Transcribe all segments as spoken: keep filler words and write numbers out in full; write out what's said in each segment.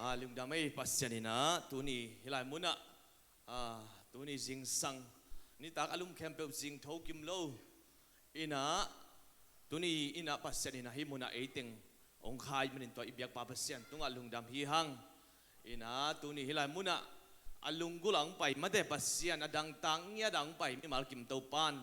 A, lungdam ei, Pasian in ah tuni hih lai munah, a, tuni zingsang nitak a lum khempeuh zing tho kim lo in ah, tuni in ah Pasian in ah hih munah ei teng hong kha ahih manin tua i biakpa Pasian tungah lungdam hi hang. In ah tuni hih lai munah a lunggulh a hong pai mate Pasian, a dangtak ngiat a hong pai mimal kim Topa'n,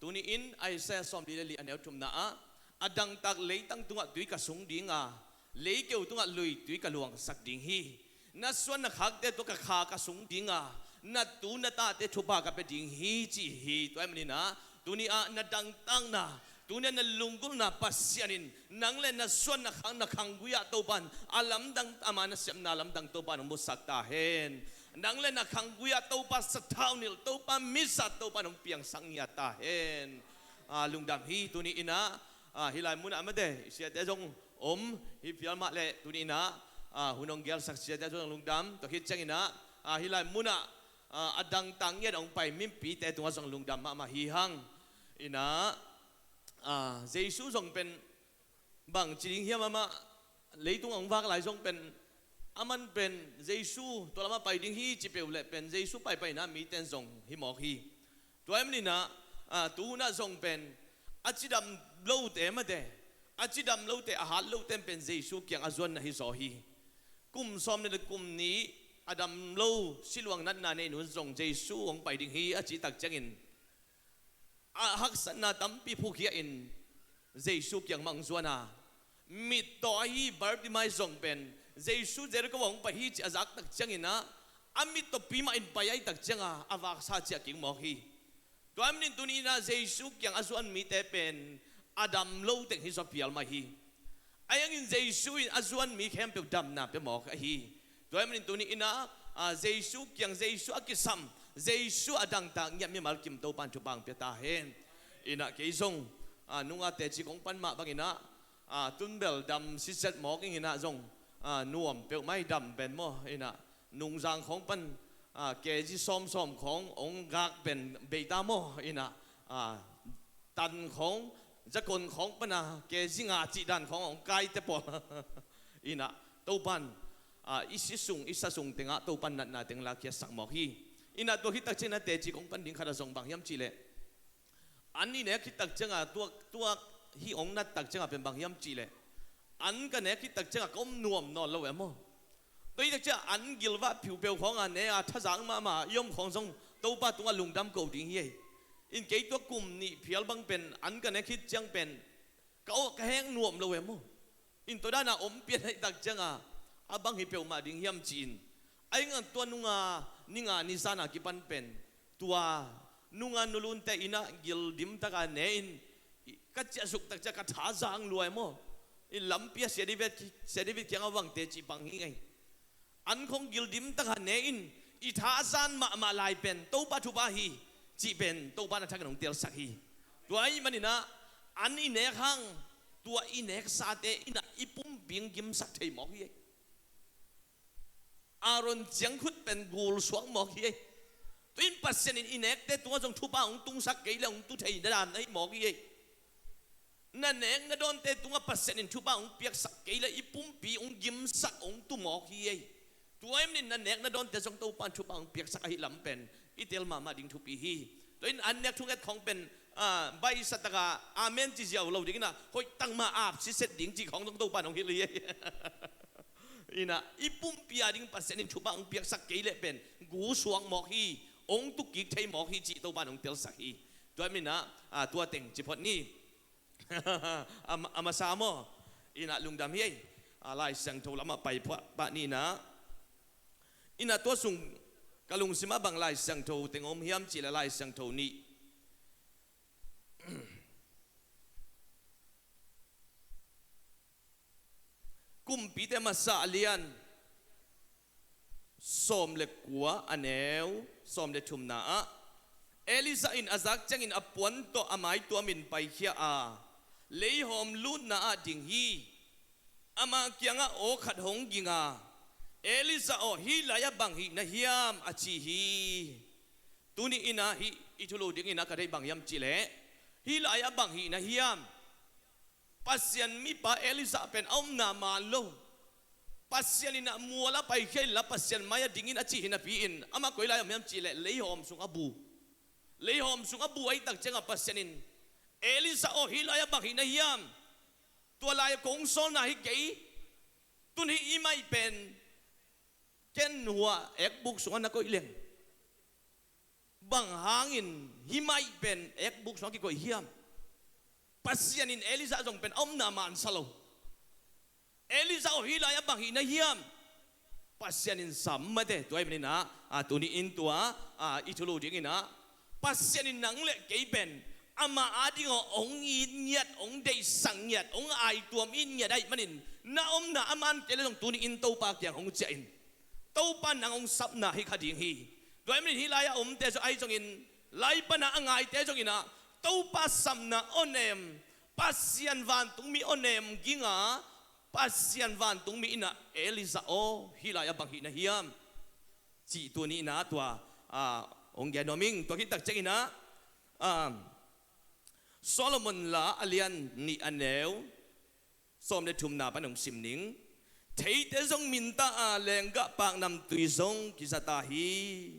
tuni in Isaiah sawmli le li a neu thumna ah, a dangtak leitang tungah tui ka sung ding a, leikeu tungah lui tui ka luangsak ding hi. Na suan na khakte tawh ka kha ka sung ding a, na tu na tate thupha ka pia ding hi, ci hi. Tua ahih manin ah tuni ah na dangtakna, tuni ah na lunggulhna Pasian in nang le na suan na khak, na khanggui ah Topa'n a lamdang, ama nasepna lamdang Topa'n hong musak ta hen. Nang le na khanggui ah Topa sathau nilh, Topa mizat Topa'n hong piangsak ngiat ta hen. A, lungdam hi. Tuni in ah, a, hih lai munah mate i siate zong om hi phial mah leh, tuni in ah, a, hun hong gelsak siate zong lungdam. Tua khit ciangin ah, a, hih lai munah, a, a dangtak ngiat a hong pai mipite tungah zong lungdam mahmah hi hang. In ah, a, Jesu zong pen bang ci ding hiam, amah leitung a hong vak lai zong pen, aman pen Jesu tua lamah pai ding hi ci peuh leh pen Jesu paipaina mite in zong hi mawk hi. Tua ahih manin ah, a, tu hun ah zong pen a cidam lote mate, a cidam lote, a hat lote in pen Jesu kiang a zuan na hi zaw hi. Kum sawm le kum nih a dam lo, siluang natna nei in hun zong Jesu hong pai ding hi a cih tak ciangin, a, haksatna tampi phukhiah in Jesu kiang mah hong zuan a, mittaw ahi Bartimai zong pen Jesu Jericho ah hong pai hi ci a zak tak ciangin ah, a mittawpi mah in pai ahih tak ciang a, a vaksa ciah kik mawk hi. Tua ahih manin tuni in ah Jesu kiang a zuan mite pen a dam lo teng hi zaw phial mah hi. Ahi hangin Jesu in a zuan mi khempeuh damna pia mawk ahi. Tua ahih manin tuni in ah, a, Jesu kiang, Jesu a kisam, Jesu a dangtak ngiat mimal kim Topa'n thupha hong pia ta hen. In ah kei zong, a, nunga teci kong pan mah bangin ah, a, tunbel dam sitset mawk ing in ah zong, a, nuam peuhmah hi, dam pen maw. In ah Nungzang khawng pan, a, K G sawmsawm khawng hong gak pen bei ta maw. In ah, a, tan khawng, zakon khawng pan a K G nga cih dan khawng hong kaite pawl. In ah Topa'n, a, i si sung, i sa sung tengah Topa'n natna teng lakhiatsak mawk hi. In ah tua khit tak ciangin ah teci kong pan ding khat ah zong bang hiam cih leh, an i nek khit tak ciang a, tua, tua hih hong nat tak ciang a pen bang hiam cih leh, an ka nek khit tak ciang a ka om nuam nawn lo e maw. Tua hi tak ciang a an gilvah phiupeu khawng a ne a thazang mahmah i om khawng zong Topa tungah lungdam ko ding hi ei. In kei tua kum nih phial bang pen an ka nek khit ciang pen ka, ka heng nuam lo e maw. In tua dan a om pian ahih tak ciang a, a bang hi peuhmah ding hiam ci-in, ahi hangin tua nunga, ninga nizan a kipan pen, tua nunga nulunte in ah gildim tak a ne in, i, ka ciahsuk tak ciang ka tha zang lua e maw. In lampi ah Sia David, Sia David kiangah vangte cih bang hi ing ei. An khawng gildim tak a ne in, i tha zan mahmah lai pen Topa thupha hi cih pen Topa'n a thakin hong telsak hi. Tua ahih manin ah an i nek hang, tua i neksate in ah i pumpi hong gimsak thei mawk hi ei. Aaron ciangkhut pen gul suak mawk hi ei. Tua in Pasian in i nekte tungah zong thupha hong tungsak kei leh hong tu thei na dan ahi mawk hi ei. Na nek na dawnte tungah Pasian in thupha hong piaksak kei leh i pumpi hong gimsak, hong tu mawk hi ei. Tua ahih manin na nek na dawnte zong Topa'n thupha hong piaksak ahih lam pen i tel mahmah ding thupi hi. Tua in an nek thunget khawng pen, a, baihsa tak a amen ci ziau lo ding in ah, hoih tak mah ap sitset ding cih khawng zong Topa'n hong hilh hi ei. In ah i pumpi a ding Pasian in thupha hong piaksak kei leh pen gu suak mawk hi, hong tu kik thei mawk hi cih Topa'n hong telsak hi. Tua ahih manin ah, a, tua teng ci phot ni. A ma-, a masa maw. In ah lungdam hi ei. A, Lai Siangtho lamah pai pah, pah ni in ah. In ah tua sung ka lungsim ah bang Lai Siangtho teng om hiam cih leh Lai Siangtho nih. Kumpite masa a lian sawm le kua a neu sawm le thumna ah, Elijah in a zak ciangin a puan tawh a mai tuamin paikhia a, leihawm lutna ah ding hi. Ama kiangah aw khat hong ging a, Elijah aw, hih lai-ah bang hih na hiam, a ci hi. Tuni in ah hih i thulu dingin ah ka deih bang hiam cih leh, hih lai-ah bang hih na hiam. Pasian mipa Elijah pen a omna man lo. Pasian in ah mual a paikhia inla Pasian mai-ah dingin a cih hi napi-in, amah koi lai om hiam cihleh leihawm sung a bu. Leihawm sung a bu ahih tak ciangah Pasian in, Elijah aw, hih lai-ah bang hih na hiam? Tua lai-ah kong sawlna hi kei. Tun hih i mai pen ken hua ekbuk sungah na koih leng, bang hangin hih mai pen ekbuk sungah kikoih hiam? Pasian in Elijah zong pen a omna man sa lo. Elijah aw, hih lai-ah bang hih na hiam? Pasian in sam mate. Tua ahih manin ah, a, tuni in tua, a, i thulu dingin ah, Pasian in nang le kei pen amah adingin hong it ngiat, hong deihsak ngiat, hong aituam it ngiat ahih manin, na omna a man kei leh zong tuni in Topa kiang hong ciah in. Topa nang hong sapna hi kha ding hi. Tua ahih manin hih lai-ah a omte zong ahi zongin, lai pana a ngaite zongin ah, Topa sapna awnem, Pasian vantungmi awnem ging a, Pasian vantungmi in ah, Elijah aw, hih lai-ah bang hih na hiam? Cih tuni in ah tua, a, hong gen nuam ing. Tua khit tak ciangin ah, a, Solomon La a lian nih a neu sawm le thumna pan hong sim ning. Theite zong minta a, lenggah paknamtui zong kiza ta hi.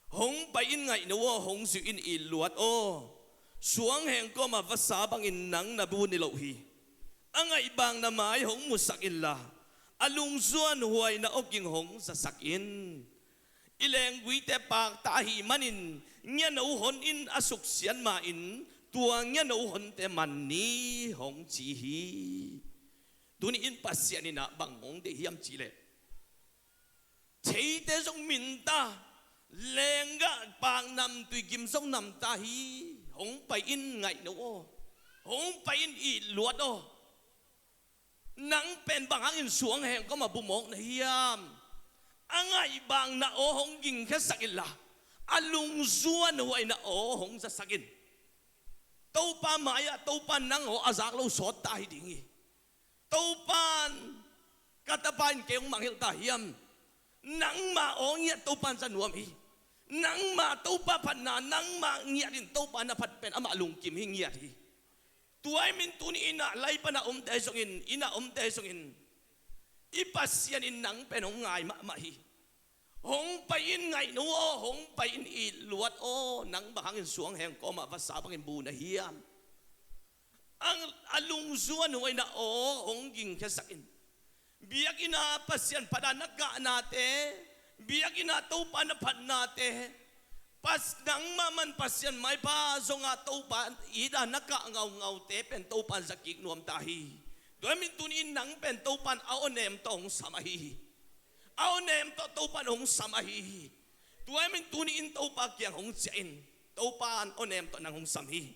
Hong pai in, ngaihno aw, hong zuih in, it luat aw. Suangheng kawmah vasa bangin nang na bu niloh hi. A ngaihbangna mai hong musak inla, a lungzuan huaina aw ging hong zasak in. I lengguite pakta ahih manin ngiano hon in a suksiat ma-in, tua ngiano honte man ni, hong ci hi. Tuni in Pasian in ah bang hong deih hiam cihleh, theite zong minta, lenggah paknamtui gim zong namta hi. Hong pai in, ngaihno aw. Hong pai in, it luat aw. Nang pen bang hangin suangheng kawmah bu mawk na hiam? A ngaihbangna aw hong gingkhiasak inla, a lungzuan huaina aw hong zasak in. Topa mai-ah Topa in nang aw a zak lo sawt ta hi ding hi. Topa in, ka tapa in kei hong mangngilh ta hiam? Nangma aw ngiat Topa in za nuam hi. Nangma Topa phatna, nangma ngiat in Topa na phat pen amah lungkim hi ngiat hi. Tua ahih manin tuni in ah lai pana omte zongin, inn ah omte zongin, i Pasian in nang pen hong ngai mahmah hi. Hong pai in, ngaihno aw, hong pai in, it luat aw. Nang bang hangin suangheng kawmah vasa bangin bu na hiam? A, a lungzuan huaina aw hong gingkhiasak in. Biakinn ah Pasian phat a na kahnate, biakinn ah Topa na phatnate, Pas-, nangmah man Pasian maipha zong a Topa it a na kah ngaungaute pen Topa in za kik nuam ta hi. Tua ahih manin tuni in nang pen Topa in a awnem tawh hong sam ahi hi. A awnem tawh Topa in hong sam ahi hi. Tua ahih manin tuni in Topa kiang hong ciah in. Topa in awnem tawh nang hong sam hi.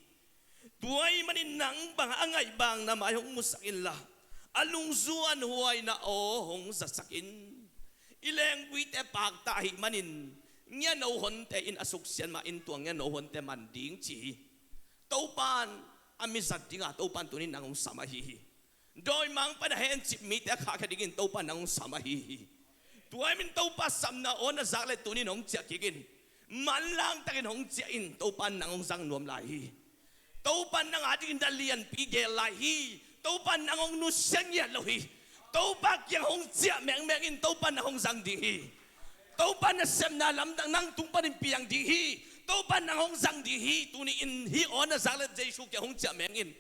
Tua ahih manin nang bang a ngaihbangna mai hong musak inla, a lungzuan huaina aw hong zasak in. I lengguite pakta ahih manin ngiano honte in a suksiat ma-in tua ngiano honte man ding ci hi. Topa in a mi zat ding a Topa in tuni in nang hong sam ahi hi. Dawimangpa in a hencip mite a khahkhia dingin Topa in nang hong sam ahi hi. Tua ahih manin Topa sapna aw na zak leh tuni in hong ciah kik in. Manlang takin hong ciah in, Topa in nang hong zang nuam lai hi. Topa in nang adingin na lianpi gel lai hi. Topa in nang hong nusia ngiat lo hi. Topa kiang hong ciah mengmeng in, Topa in nang hong zang ding hi. Topa in na sepna lamdang nang tung panin piang ding hi. Topa in nang hong zang ding hi. Tuni in hih aw na zak leh Jesu kiang hong ciah meng in.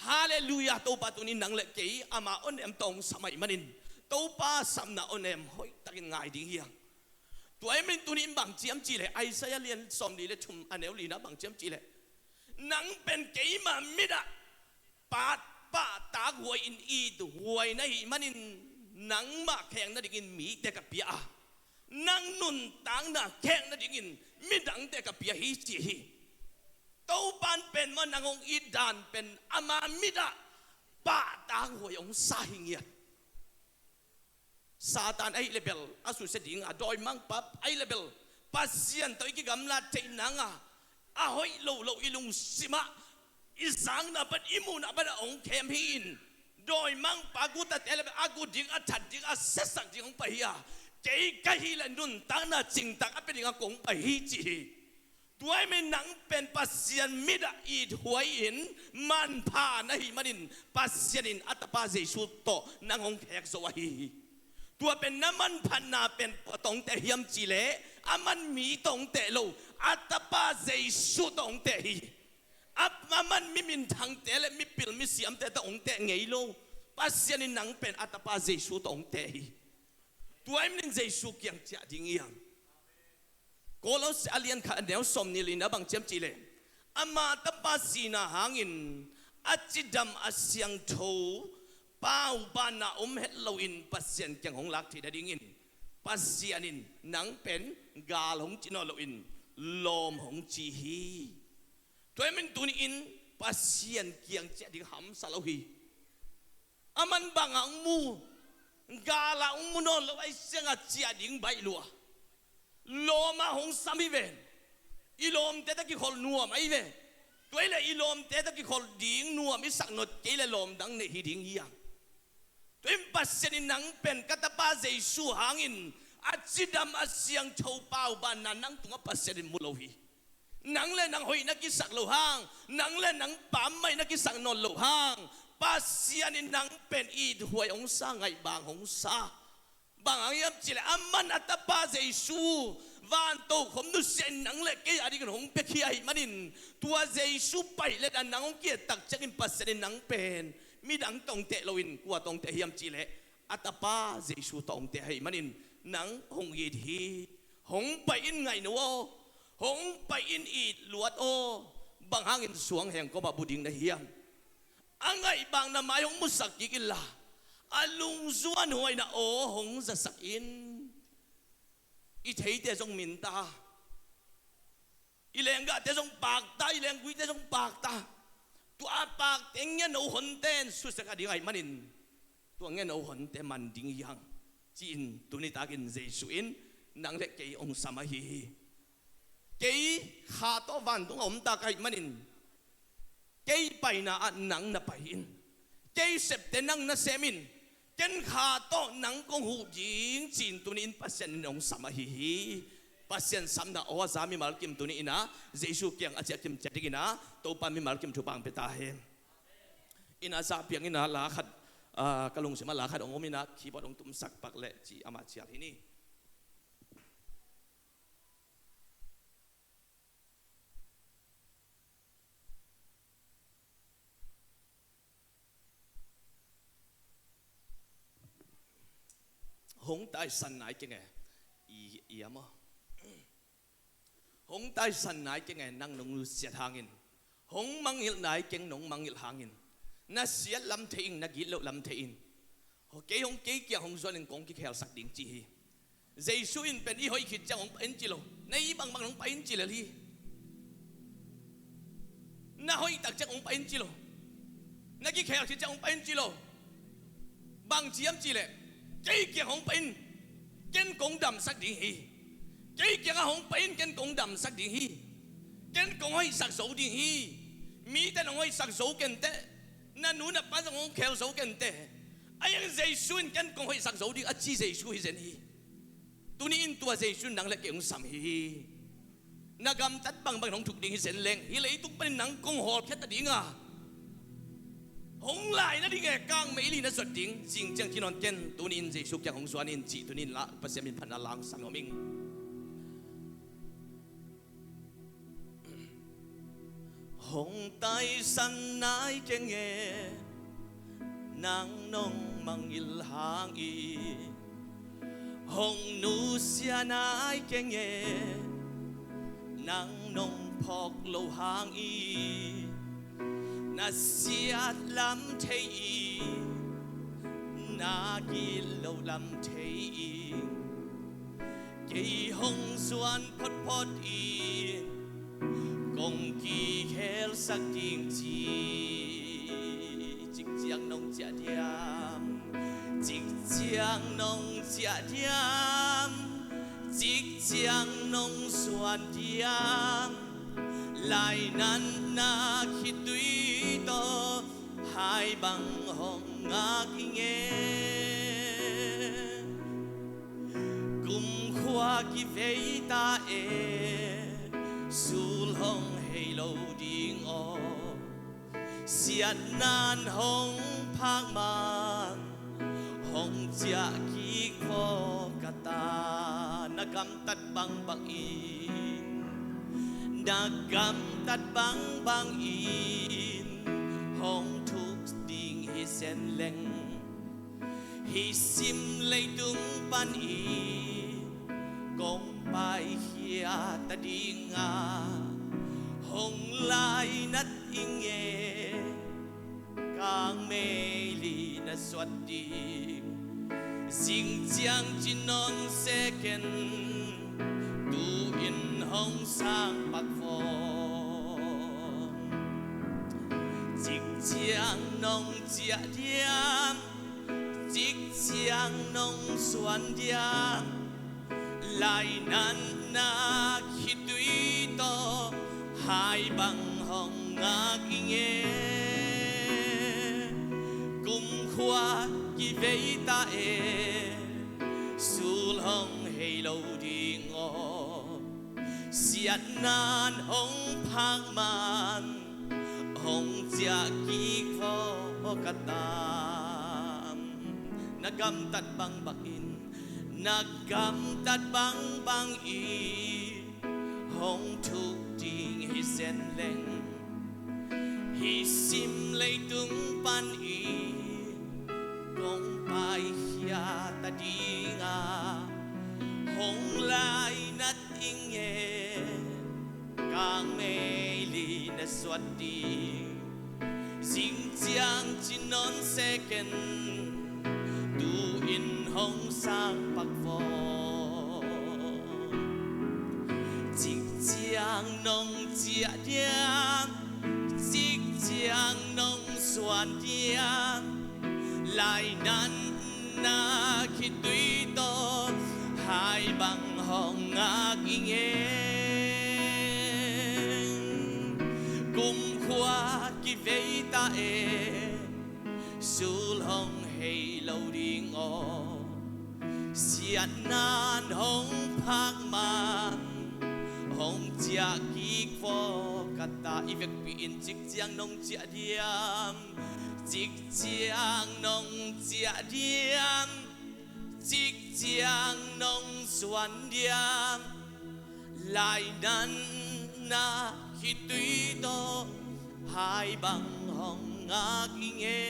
Halleluiah, Topa tuni in nang le kei ama awnem tawh hong sam ahih manin Topa sapna awnem hoihtakin ngai ding hi hang. Tua ahih manin tuni in bang ci hiam cihleh, Isaiah lian sawmli le thum a neu lina bang ci hiam cihleh, nang pen keima mit ah pahtak huai in it huai na hih manin nangmah khek nadingin mite ka pia a, nang nuntakna khek nadingin midangte ka pia hi ci hi. Topa in pen maw nang hong it dan pen ama mit ah pahtak huai hong sa hi ngiat. Satan ahih leh bel a susia ding a, dawimangpa ahih leh bel Pasian tawh i kigamlat theih nang a, a hoih lo lo i lungsim ah i zakna pan i muhna pan a hong khem hi in. Dawimangpa gutate le a gu ding, a that ding, a siasak ding hong pai hi a, kei ka hih leh nuntakna cingtak a pia ding a kong pai hi ci hi. Tua ahih manin nang pen Pasian mit ah it huai in manpha na hih manin Pasian in a tapa Jesu tawh nang hong khek zo ahi hi. Tua pen na manphatna pen kua tawh hong teh hiam cih leh, a man mi tawh hong teh lo, a Tapa Jesu tawh hong teh hi. A, a man mi minthangte le mipil misiamte tawh hong teh ngei lo. Pasian in nang pen a Tapa Jesu tawh hong teh hi. Tua ahih manin Jesu kiang ciah ding hi hang. Kolose a lian khat a neu sawmnih le li-na bang ci hiam cih leh, ama tapa sihna hangin a cidam a siangtho paubanna om het loin Pasian kiang hong lak theih nadingin Pasian in nang pen gal hong ci nawn loin lawm hong ci hi. Tua ahih manin tuni-in Pasian kiang ciah ding hamsa lo hi. A man bangah hong mu, galah hong mu nawn lo ahih ciangah ciah ding baih lua. Lawmah hong sam hi ve. I lawmte tawh kikholh nuam ahi ve. Tua hi leh i lawmte tawh kikholh ding nuam i sak nawn kei leh lawm dang neih hi ding hi hang. Tua in Pasian in nang pen ka tapa Jesu hangin a cidam a siangtho paubanna nang tungah Pasian in mu lo hi. Nang le nang hoih na kisak loh hang, nang le nang pammaih na kisak nawn loh hang, Pasian in nang pen ithuai hong sa, ngaihbang hong sa. Bang hang hiam cih leh a man a tapa Jesu, van tokhom nusia in nang le kei a dingin hong piakhia ahih manin, tua Jesu paih let a nang hong ki-et tak ciangin Pasian in nang pen midang tawh hong teh loin kua tawh hong teh hiam cih leh, a tapa Jesu tawh hong teh ahih manin nang hong it hi. Hong pai in, ngaihno aw. Hong pai in, it luat aw. Bang hangin suang heng kawmah bu ding na hiam? A ngaihbang na mai hong musak kik inla, a lungzuan huaina aw hong zasak in. I theite zong min ta, i lenggahte zong pak ta, i lengguite zong pak ta. Tua a pakte ngen a honte in susia kha ding ahih manin, tua ngen a honte man ding hi hang, ci-in tuni takin Jesu in nang le kei hong sam ahi hi. Kei kha tawh vantung a om ta ka hih manin, kei paina ah nang na pai in. Kei septe nang na sem in. Ken kha tawh nang kong huh ding, ci-in tuni-in Pasian in hong sam ahi hi. Pasian samna aw a za mimal kim tuni-in ah Jesu kiang a ciah kim ciah dingin ah Topa mimal kim thupha hong pia ta hen. In ah za piang in ah la khat, ah, ka lungsim ah la khat hong om in ah keyboard hong tumsak pak leh ci, amah cial hi ni. Hong taisan nai keng e. I, i a maw? Hong taisan nai keng e, nang nong nusiat hangin. Hong mangngilh nai keng, nong mangngilh hangin. Na siat lam thei ing, na gitloh lam thei ing. Kei hong, kei kiang hong zuanin kong kikhelsak ding ci hi. Jesu in pen i hoih khit ciang hong pai in ci lo. Na it bangbang hong pai in ci lel hi. Na hoih tak ciang hong pai in ci lo. Na kikhel khit ciang hong pai in ci lo. Bang ci hiam cih leh, kei kiang hong pai in, ken kong damsak ding hi. Kei kiangah hong pai in, ken kong damsak ding hi. Ken kong hoihsak zo ding hi. Mite in hong hoihsak zo kenteh. Na nu na pa zong hong khel zo kenteh. Ahi hang Jesu in ken kong hoihsak zo ding, a ci Jesu hi zen hi. Tuni-in tua Jesu in nang le kei hong sam hi. Na gamtat bangbang in hong thuk ding hi zen leng, hih leitung panin nang kong hawlkhia ta ding a, hong lai nading e, kang meili na zuat ding, zing ciang ci nawn ken, tuni-in Jesu kiang hong zuan in cih tuni-in la Pasian min phatna la hong sam nuam ing. Hong taisan nai keng e, nang nong mangngilh hangin. Hong nusia nai keng e, nang nong phawk loh hangin. Na siat lam thei ing, na gitloh lam thei ing. Kei hong zuan photphot in, kong kikhelsak ding ci. Cikciang nong ciah diam, cikciang nong ciah diam, cikciang nong zuan diam. Lainatna khitui tawh hai bang hong ngak ing e. Kumkhua kivei ta e, sul hong hei lo ding aw. Siatna'n hong phak man, hong ciah ki kik vawh ka ta. Na gamtat bangbangin, na gamtat bangbangin hong thuk ding hi sen leng, hih sim leitung pan i kong paikhiat a dinga hong lainat i nge. Kang meili na suat ding, zing ciang ci nawn seken, tu-in hong sang pak vawng. Cik ciang nong ciah diam, cik ciang nong suan diam, lainatna khitui tawh hai bang hong ngak i nge. Kumkhua kivei ta e, sul hong hei lo ding aw. Siatna'n hong phak man, hong ciah kik vawh ka ta. Na gamtat bangbangin, na gamtat bangbangin hong thuk ding hi sen leng, hih sim leitung pan i kong paikhiat a dinga hong lainat i nge. Kang meili na suat ding, zing ciang ci nawn seken, tu-in hong sang pak vawng. Cik ciang nong ciah diam, cik ciang nong suan diam, lainatna khitui tawh hai bang hong ngak i nge. Kumkhua kivei ta e, sul hong hei lo ding aw. Siatna'n hong phak man, hong ciah kik vawh ka ta. I vekpi-in cik ciang nong ciah diam, cik ciang nong ciah diam, cik ciang nong suan diam, lainatna khitui tawh hai bang hong ngak i nge.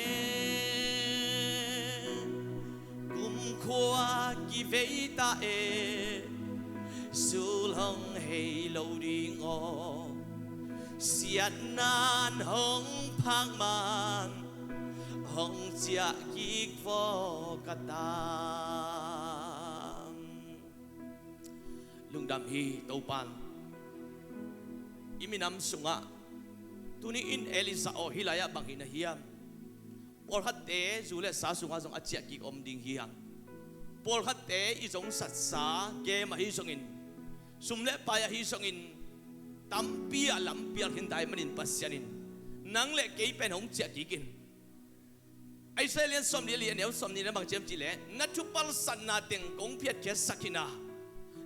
Kumkhua kivei ta e, sul hong hei lo ding aw. Siatna'n hong phak man, hong ciah kik vawh ka ta. Lungdam hi. Topa'n i minam sungah tuni-in Elijah aw, hih lai-ah bang hi na hiam? Pawlkhatte zu le sa sungah zong a ciah kik om ding hi hang. Pawlkhatte i zongsatsa game ahi zongin, sum le pai ahi zongin, tampi ah lampial khin ta ahih manin Pasian in nang le kei pen hong ciah kik in. Isaiah lian sawmnih le li, a neu sawmnih na bang ci hiam cih leh, na thupalsatna teng kong phiatkhiatsak khin a,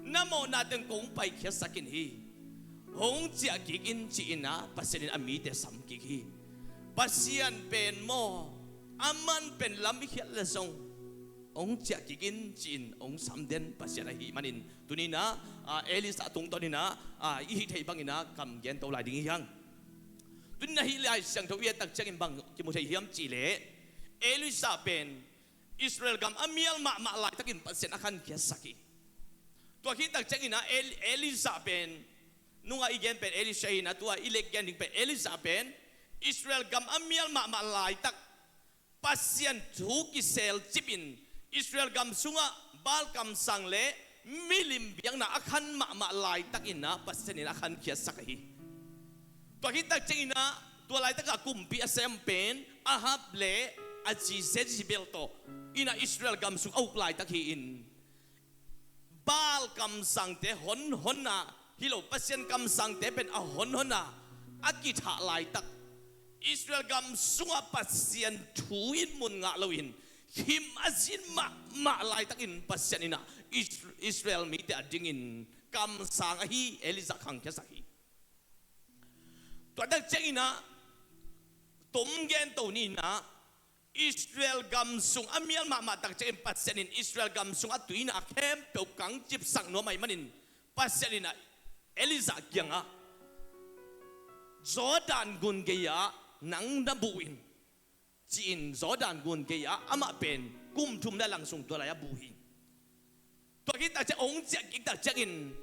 na mawhna teng kong paikhiatsak khin hi. Hong ciah kik in ci-in ah Pasian in a mite sam kik hi. Pasian pen maw, aman pen lam i khiat leh zong hong ciah kik in ci-in hong sam den Pasian ahih manin, tuni-in ah, ah, Elijah tungtawn in ah, ah, i hih theih bangin ah kam gento lai ding hi hang. Tuni-in ah hih Lai Siangtho i et tak ciangin bang kimu thei hiam cih leh, Elijah pen Israel gam a mial mahmah laitakin Pasian a khankhiatsak hi. Tua khit tak ciangin ah El-, Elijah pen, nungah i gen pen Elisha hi-in ah, tua i lek gen ding pen Elijah pen Israel gam a mial mahmah laitak, Pasian thu kiselcip in Israel gam sungah Baal kamsang le milim biakna a khan mahmah laitakin ah Pasian in a khankhiatsak ahi. Tua khit tak ciangin ah, tua laitakah kumpi a sem pen Ahab le a zi Jezebel tawh in ah Israel gam sung a uk laitak hi-in, Baal kamsangte honhon a, hi lo, Pasian kamsangte pen a honhon a, a kithah laitak, Israel gam sungah Pasian thu in mun ngah loin khim a zin mahmah laitakin Pasian in ah Is-, Israel mite a dingin kamsang ahi Elijah khankhiatsak hi. Tua tak ciangin ah tom gento ni-in ah, Israel gam sung a mial mahmah tak ciangin Pasian in Israel gam sung a tuina khempeuh kangcipsak nuam ahih manin Pasian in ah Elijah kiangah Jordan gun gei-ah nang na buh in ci-in Jordan gun gei-ah amah pen kum thum le lang sung tua lai-ah buh hi. Tua khit tak ciang hong ciah kik tak ciangin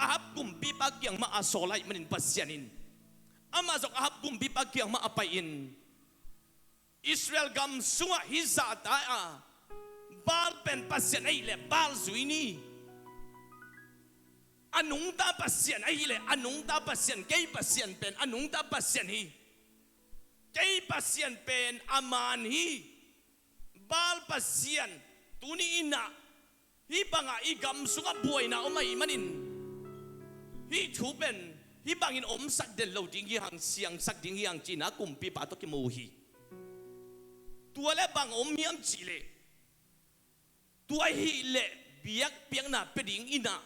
Ahab kumpipa kiang mah a sawl ahih manin Pasian in amah zong Ahab kumpipa kiang mah a pai-in Israel gam sungah hih zahta a Baal pen Pasian ahih leh Baal zui ni. A nungta Pasian ahih leh a nungta Pasian, kei Pasian pen a nungta Pasian hi. Kei Pasian pen a man hi. Baal Pasian tuni in ah hih bangah i gam sungah buaina om ahih manin hih thu pen hih bangin omsak den lo ding hi hang, siangsak ding hi hang ci-in ah kumpipa tawh kimu hi. Tua leh bang om hiam cih leh, tua ahih leh biakpiakna pia ding in ah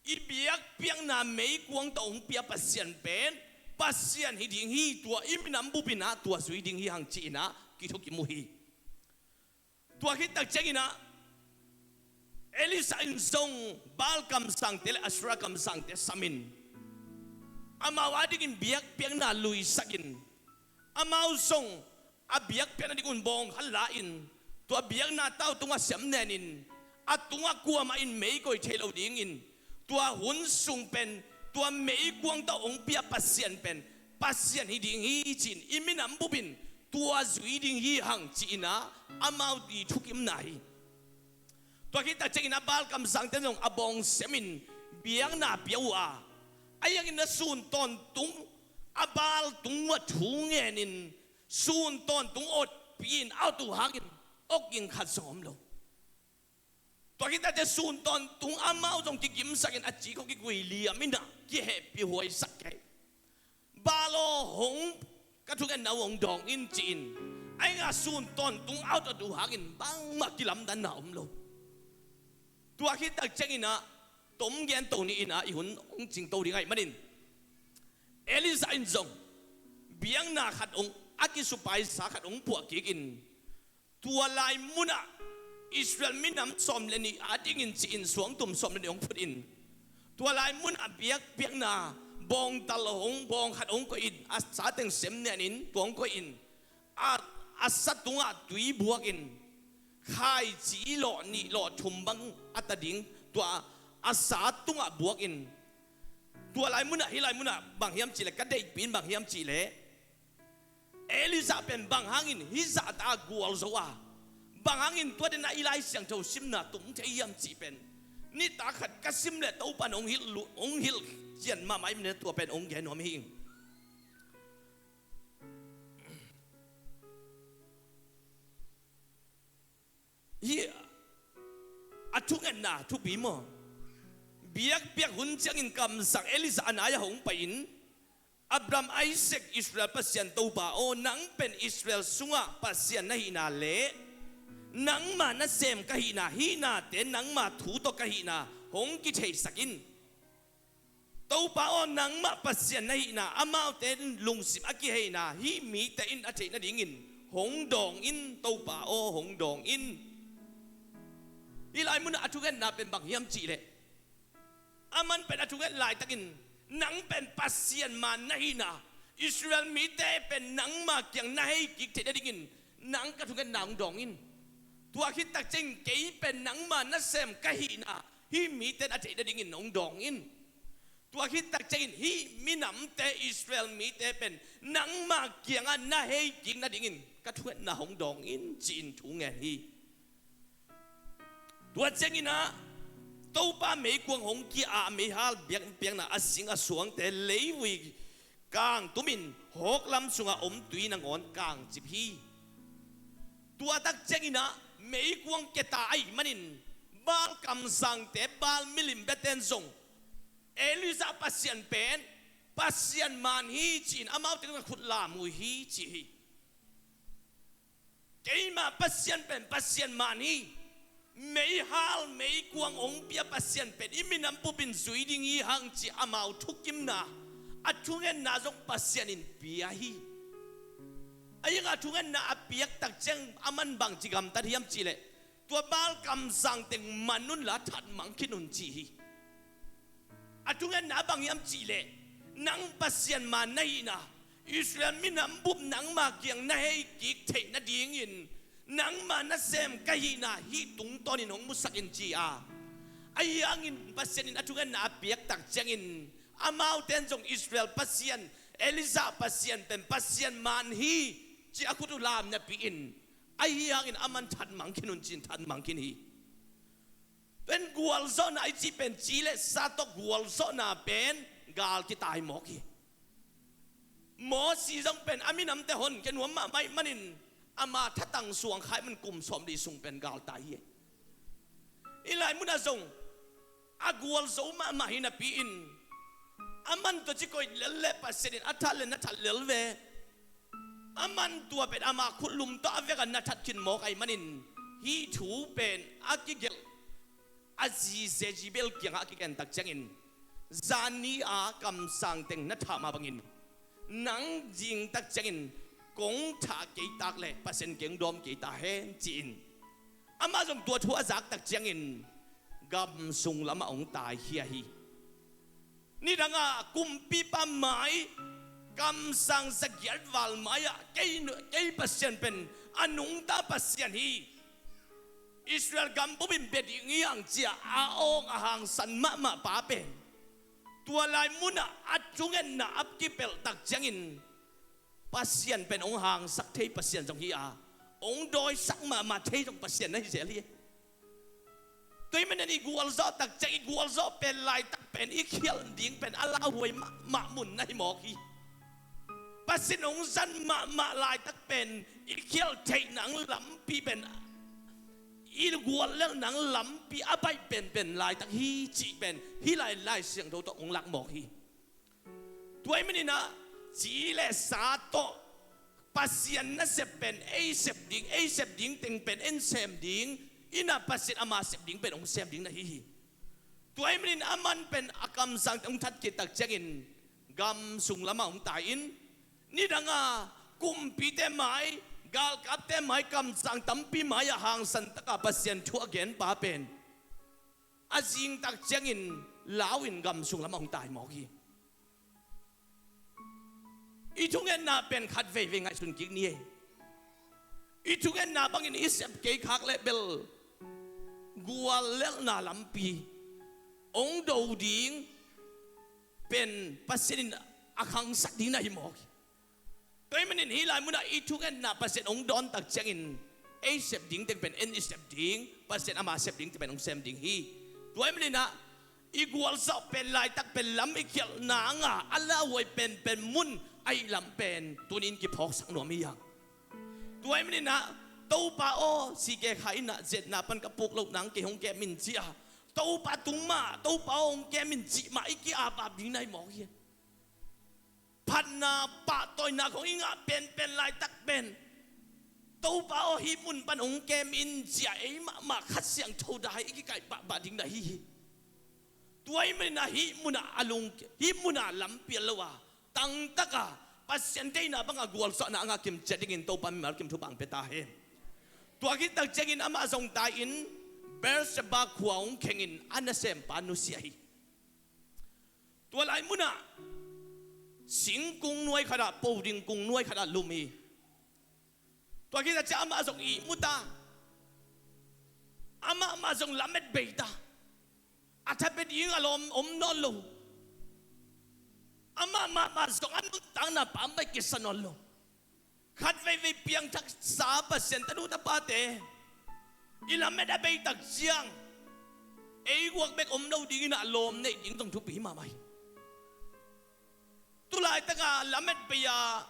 i biakpiakna meikuang tawh hong pia Pasian pen Pasian hi ding hi, tua i minam bup in ah tua zui ding hi hang ci-in ah kithukim uh hi. Tua khit tak ciangin ah Elijah in zong Baal kamsangte le Asherah kamsangte samin amau adingin biakpiakna luisakin amau zong a biakpiakna dingun bawng khat la-in tua biakna tau tungah sem nenin a tungah kuamah in mei koih thei lo dingin tua hun sung pen tua meikuang tawh hong pia Pasian pen Pasian hi ding hi ci-in i minam bup in tua zui ding hi hang ci-in ah amau i thukimna hi. Tua khit tak ciangin ah Baal kamsangte zong a bawng semin biakna pia uh a, a hiangin a sun tawntung a Baal tung uh a thu ngenin sun tawntung otpi-in a ot uh hangin awging khat zong om lo. Tua khit tak ciang sun tawntung amau zong kigimsakin a ci khawng kigui liam in ah kihehpih huaisak kei. Baal aw, hong ka thungetna uh hong dawng in ci-in a hiangah sun tawntung a ot uh hangin bangmah kilamdanna om lo. Tua khit tak ciangin ah tom gen to ni in ah i hun hong cingto ding ahih manin Elijah in zong biakna khat hong a kisupaisa khat hong puah kikin tua lai munah Israel minam sawm le nih adingin ci-in suangtum sawm le nih hong phut in tua lai munah biakpiakna bawngtal hong bawng khat hong koih in a sa teng sem nenin tua hong koih in a, a sa tungah tui buakin khaici lawh nih lawh thum bang a ta ding tua a sa tungah buakin tua lai munah hih lai munah bang hiam cih leh ka deihpih in bang hiam cih leh Elijah pen bang hangin hih zahta gualzo a bang hangin tua dena i Lai Siangtho simna tum thei hiam cih pen nitak khat ka sim leh Topan hong hilh lu-, hong hilh cian mahmah ahih manin tua pen hong gen nuam hi. Hih a thungetna thupi maw? Biakpiak hun ciangin kamsang Elijah a nai-ah hong pai-in Abraham, Isaac, Israel Pasian Topa aw, nang pen Israel sungah Pasian na hihna le nangma nasem ka hihna, hih nate nangma thu tawh ka hihna hong kitheisak in. Topa aw, nangmah Pasian na hihna, amaute lungsim a kiheina hih mite in a theih nadingin hong dawng in, Topa aw, hong dawng in. Hih lai munah a thungetna pen bang hiam cih leh, aman pen a thunget laitakin nang pen Pasian man na hihna, Israel mite pen nangma kiang na hei kik theih nadingin nang ka thungetna hong dawng in. Tua khit tak ciangin kei pen nangma nasem ka hihna hih mite in a theih nadingin hong dawng in. Tua khit tak ciangin hih minamte Israel mite pen nangma kiangah na hei kik nadingin ka thungetna hong dawng in ci-in thu ngen hi. Tua ciangin ah Topa meikuang hong kia a meihal biakpiakna a sing a suangte leivui kangtumin hawklam sunga om tui nangawn kangcip hi. Tua tak ciangin ah meikuang kia ta ahih manin Baal kamsangte, Baal milim biate in zong Elijah Pasian pen Pasian man hi ci-in amaute tungah khut lam uh hi ci hi. Keima Pasian pen Pasian man hi. Meihal meikuang hong pia Pasian pen i minam bupin zui ding hi hang ci amau thukimna, a thungetna zong Pasian in pia hi. Ahi hangin a thungetna a piak tak ciang aman bangci gamtat hiam cih leh, tua Baal kamsang teng man unla thatmang khin un ci hi. A thungetna bang hiam cih leh, nang Pasian ma na hihna, Israel minam bup nangma kiang na hei kik theih nadingin nangma nasem ka hihna hih tungtawnin hong musak in ci a. Ahi hangin Pasian in a thungetna a piak tak ciangin, amaute in zong Israel Pasian, Elijah Pasian pen Pasian man hi ci a khut uh lam napi-in, ahi hangin aman thatmang khin un ci-in thatmang khin hi. Pen gualzawhna i cih pen ci le sa tawh gualzawhna pen gal kitai mawk hi. Mosi zong pen a minamte honkhia nuam mahmah ahih manin ama thatang suang kha ahih manin kum sawmli sung pen gal tai hi. Hih lai munah zong a gualzo mahmah hi napi-in, aman tua ci koih lel le Pasian in a that le na that lel ve. Aman tua pen ama khut lum tawh a vekah na that khin mawk ahih manin, hih thu pen a kigelh a zi Jezebel kiangah a kigen tak ciangin, zan ni-a kamsang teng na thah mah bangin, nang zing tak ciangin kong thah kei tak le Pasian keng dawm kei ta hen ci-in, amah zong tua thu a zak tak ciangin gam sung lamah hong taikhia hi. Nidangah kumpipa mai, kamsang zagiat val mai-ah kei, kei Pasian pen a nungta Pasian hi, Israel gam bup in bia ding hi hang ci-a a awng a hangsan mahmah pa pen, tua lai munah a thungetna a kipelh tak ciangin Pasian pen hong hangsak thei Pasian zong hi a, hong dawisak mahmah thei zong Pasian na hi zel hi. Tua ahih manin i gualzawh tak ciang, i gualzawh pen laitak pen i khialh ding pen a lauhuai mahmah mun na hi mawk hi. Pasian hong zat mahmah laitak pen i khialh theih nang lampi pen, i guallelh nang lampi a baih penpen laitak hi cih pen hih lai Lai Siangtho tawh hong lak mawk hi. Tua ahih manin ah ci le sa tawh Pasian nasep pen ei sep ding, ei sep ding teng pen en sem ding, inah Pasian ama sep ding pen hong sem ding na hi hi. Tua ahih manin aman pen a kamsang teng hong that khit tak ciangin gam sung lamah hong tai-in, nidangah kumpite mai, galkapte mai, kamsang tampi mai-ah hangsan takah Pasian thu a genpa pen a zing tak ciangin lau-in gam sung lamah hong tai mawk hi. I thungetna pen khat veivei ngaihsun kik ni ei. I thungetna bangin i sep kei khak leh bel guallelhna lampi hong do ding pen Pasian in a khangsak ding na hi mawk hi. Tua ahih manin hih lai munah i thungetna Pasian hong dawn tak ciangin ei sep ding teng pen en i sep ding, Pasian ama sep ding teng pen hong sem ding hi. Tua ahih manin ah i gualzawh pen laitak pen lam i khialh nanga a lauhuai penpen mun ahih lam pen tuni-in kiphawksak nuam hi hang. Tua ahih manin ah, Topa aw, sike kha inah zetna pan ka puk loh nang kei hong kem in ci-a, Topa tung mah, Topa aw hong kem in cih mah i ki-apap ding na hi mawk hi. Phatna pahtawina khong i ngah penpen laitak pen, Topa aw hih mun pan hong kem in ci-a ei mahmah Kha Siangtho dai i kikaih pahpah ding na hi hi. Tua ahih manin ah hih munah a lung, hih munah lam pial lo a, tangtaka Pasian deihna banga gualzawhna a ngah kim ciat dingin Topa mimal kim thupha hong pia ta hen. Tua khit tak ciangin amah zong tai-in Beersheba khua hong khengin a nasempa nusia hi. Tua lai munah singkung nuai khatah, poding kung nuai khatah lum hi. Tua khit tak ciang amah zong ihmu ta, amah mah zong lamet bei ta. A thapia ding a lawm om nawn lo. Amah mahmah zong a nuntakna pambaih kisa nawn lo. Khat veivei piangthaksa Pasian tanu tapate, i lamet a bei tak ciang ei guak bek om lo dingin ah lawm neih ding zong thupi mahmah hi. Tulaitaka lamet bei-a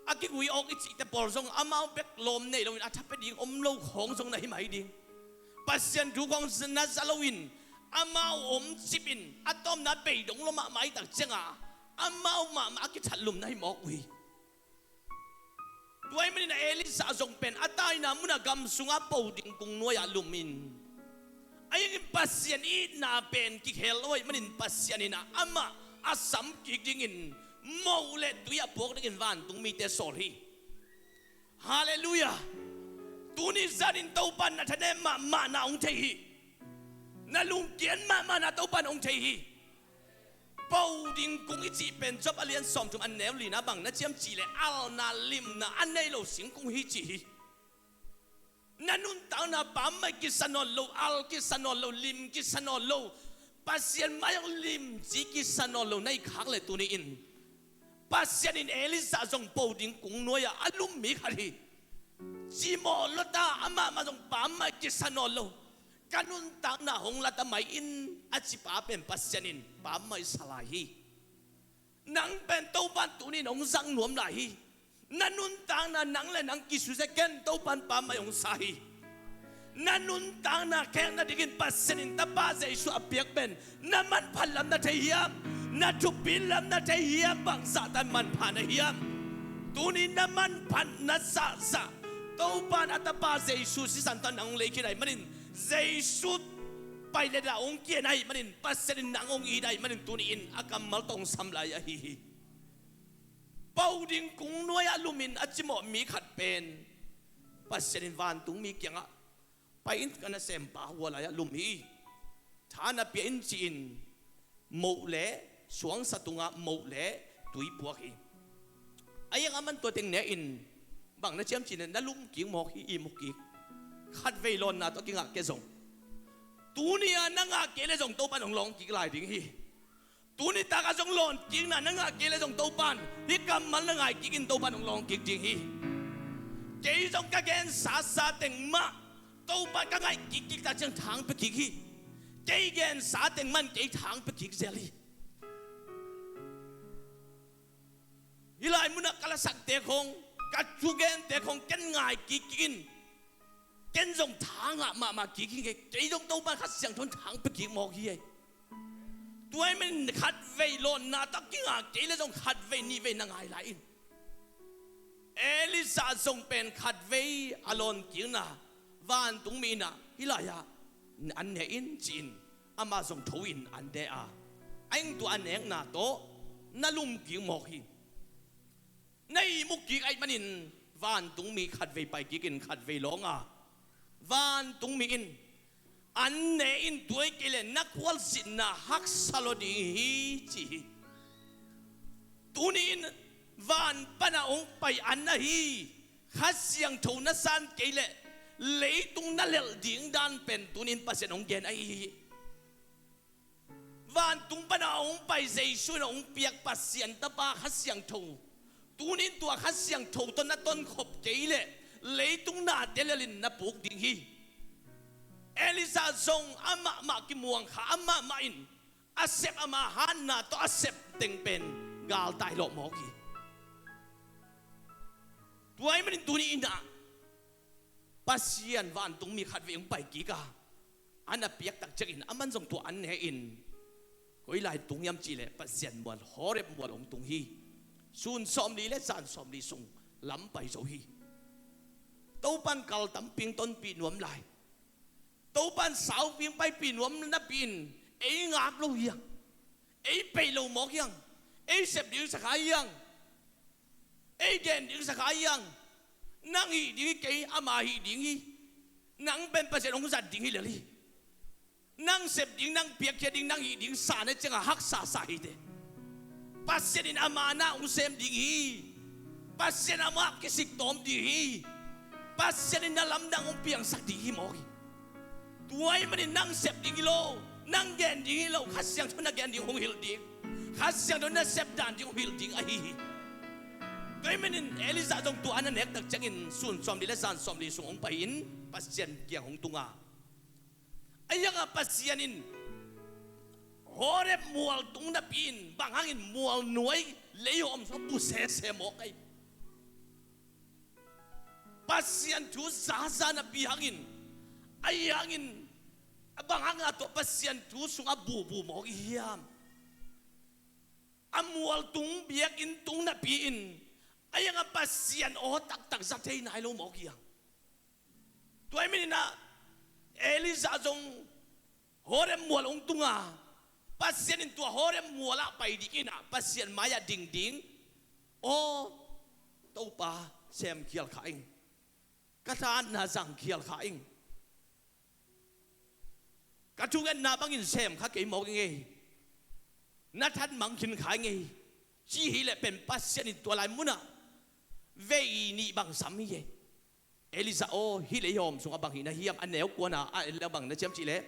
a kigui awk i cihte pawl zong amau bek lawm neih loin a thapia ding om lo khawng zong na hi mai ding. Pasian thu khawng na za loin amau om cipin a tawpna bei dong lo mahmah i tak cianga amau mahmah a kithatlum na hi mawk uh hi. Tua ahih manin a Elisha zong pen a taina munah gam sungah poding kung nuai-ah lumin, a hangin Pasian itna pen kikhel lo ahih manin Pasian in ah amah a sam kik dingin moh le tui a puak dingin vantung mite sawl hi. Halleluiah. Tuni zanin Topa na thanem mahmahna hong thei hi. Na lungkiat mahmahna Topa na hong thei hi. Pau ding kung i cih pen Job a lian sawmthum a neu lina bang na ciam cih leh alna limna a nei lo singkung hi ci hi. Na nuntakna pammaih kisa nawn lo, al kisa nawn lo, lim kisa nawn lo, Pasian mai-ah lim ci kisa nawn lo na hih khak leh tuni-in Pasian in Elisha zong pau ding kung nuai-ah a lum mi khat hi. Cimawh lua ta, amah mah zong pammaih kisa nawn lo. Ka nuntakna hong la ta mai in a cipa pen Pasian in pammaih sa lai hi. Nang pen Topan tuni-in hong zang nuam lai hi. Na nuntakna nang le nang kisusia ken Topan pammaih hong sa hi. Na nuntakna khekna dingin Pasian in Tapa Jesu a piak pen na manphat lam na thei hiam? Na thupit lam na thei hiam? Bangzah tan manpha na hiam? Tuni na manphatna zahzah Topan a Tapa Jesu sisan tawh nang hong lei khin ahih manin, Jesu pai le dah hong kian ahih manin, Pasian in nang hong it ahih manin tuni-in a kammal tawh hong sam lai ahi hi. Pau ding kung nuai-ah lumin a cimawh mi khat pen Pasian in vantungmi kiangah pai in, ka nasempa hua lai-ah lum hi. Tha na pia in ci-in moh le suangsa tungah moh le tui puak hi. A iang a man tua teng ne in bang na ciam cih leh na lum kik mawk hi, ihmu kik. Khatvei lawnna tawh kingah kei zong, tuni-a na ngah kei leh zong Topan hong lawng kik lai ding hi. Tuni takah zong lawng kikna na ngah kei leh zong Topan hih kammal na ngai kik in Topan hong lawng kik ding hi. Kei zong ka gensa sa teng mah Topan ka ngaih kikkik tak ciang thang pia kik hi. Kei gensa teng mah in kei thang pia kik zel hi. Hih lai munah ka lasakte khong, ka thugente khong ken ngai kikkik in, ken zong thangah mahmah kik hi. Kei zong Topan Kha Siangtho in thang pia kik mawk hi ei. Tua ahih manin khatvei lawnna tawh kingah kei leh zong khatvei nihvei na ngai lai in. Elisha zong pen khatvei a lawn kikna vantungmi in ah hih lai-ah an ne in ci-in amah zong tho in an ne a, a ing tua a nekna tawh na lum kik mawk hi. Na ihmu kik ahih manin vantungmi khatvei pai kik in khatvei lawng a, vantungmi in an ne in tua hi kei leh na khualzinna haksa lua ding hi ci hi. Tuni-in van panah hong pai an ahi Kha Siangtho na san kei leh leitung na lelh ding dan pen tuni-in Pasian hong gen ahi hi. Vantung panah hong pai Jesu in hong piak Pasian Tapa Kha Siangtho, tuni-in tua Kha Siangtho tawh na tonkhop kei leh leitung nate lelin na puk ding hi. Elisha zong amah mah kimuang kha, amah mah in a sep, ama hatna tawh a sep teng pen galtai lawh mawk hi. Tua ahih manin tuni-in ah Pasian vantungmi khatvei hong pai kik a, an a piak tak ciangin aman zong tua an ne in koi lai tung hiam cih leh Pasian mual, Horeb mual hong tung hi. Sun sawmli le zan sawmli sung lam pai zo hi. Topan kal tamping tonpih nuam lai, Topan sauping paipih nuam napi-in ei ngak lo hiang, ei peih lo mawk hiang, ei sep ding sa kha hiang, ei gen ding sa kha hiang. Nang hih ding hi kei, ama hih ding hi. Nang pen Pasian hong zat ding hi lel hi. Nang sep ding, nang piakkhiat ding, nang hih ding sa na ciangah haksa sa hi teh. Pasian in ama na hong sem ding hi. Pasian amah kisik tawm ding hi. Pasian in na lamdang hong piangsak ding hi mawk hi. Tua ahih manin nang sep ding hi lo, nang gen ding hi lo, Kha Siangtho na gen ding hong hilh ding, Kha Siangtho na sep dan ding hong hilh ding ahi hi. Tua ahih manin Elijah zong tua an a nek tak ciangin sun sawmli le zan sawmli sung hong pai-in Pasian kiang hong tung a, a iangah Pasian in Horeb mual tung napi-in bang hangin mual nuai leihawm sung a bu sese mawk ahi. Pasian thu zaza napi hangin, ahi hangin bang hangah tua Pasian thu sungah bubu mawk i hiam? A mual tung, biakinn tung napi-in a iangah Pasian aw taktak za thei nai lo mawk i hiam? Tua ahih manin ah Elijah zong Horeb mual hong tung a, Pasian in tua Horeb mual ah pai dingin ah Pasian mai-ah ding ding. Aw Topa, Semkhial kha ing. Ka thahatna zangkhial kha ing. Ka thungetna bangin sem kha kei mawk ing ei. Na thatmang khin kha ing ei. Ci hileh pen Pasian in tua lai munah vei nih bang sam hi ei. Elijah aw, hih leihawm sungah bang hih na hiam? A neu kuana a en leh bang na ciam cihleh,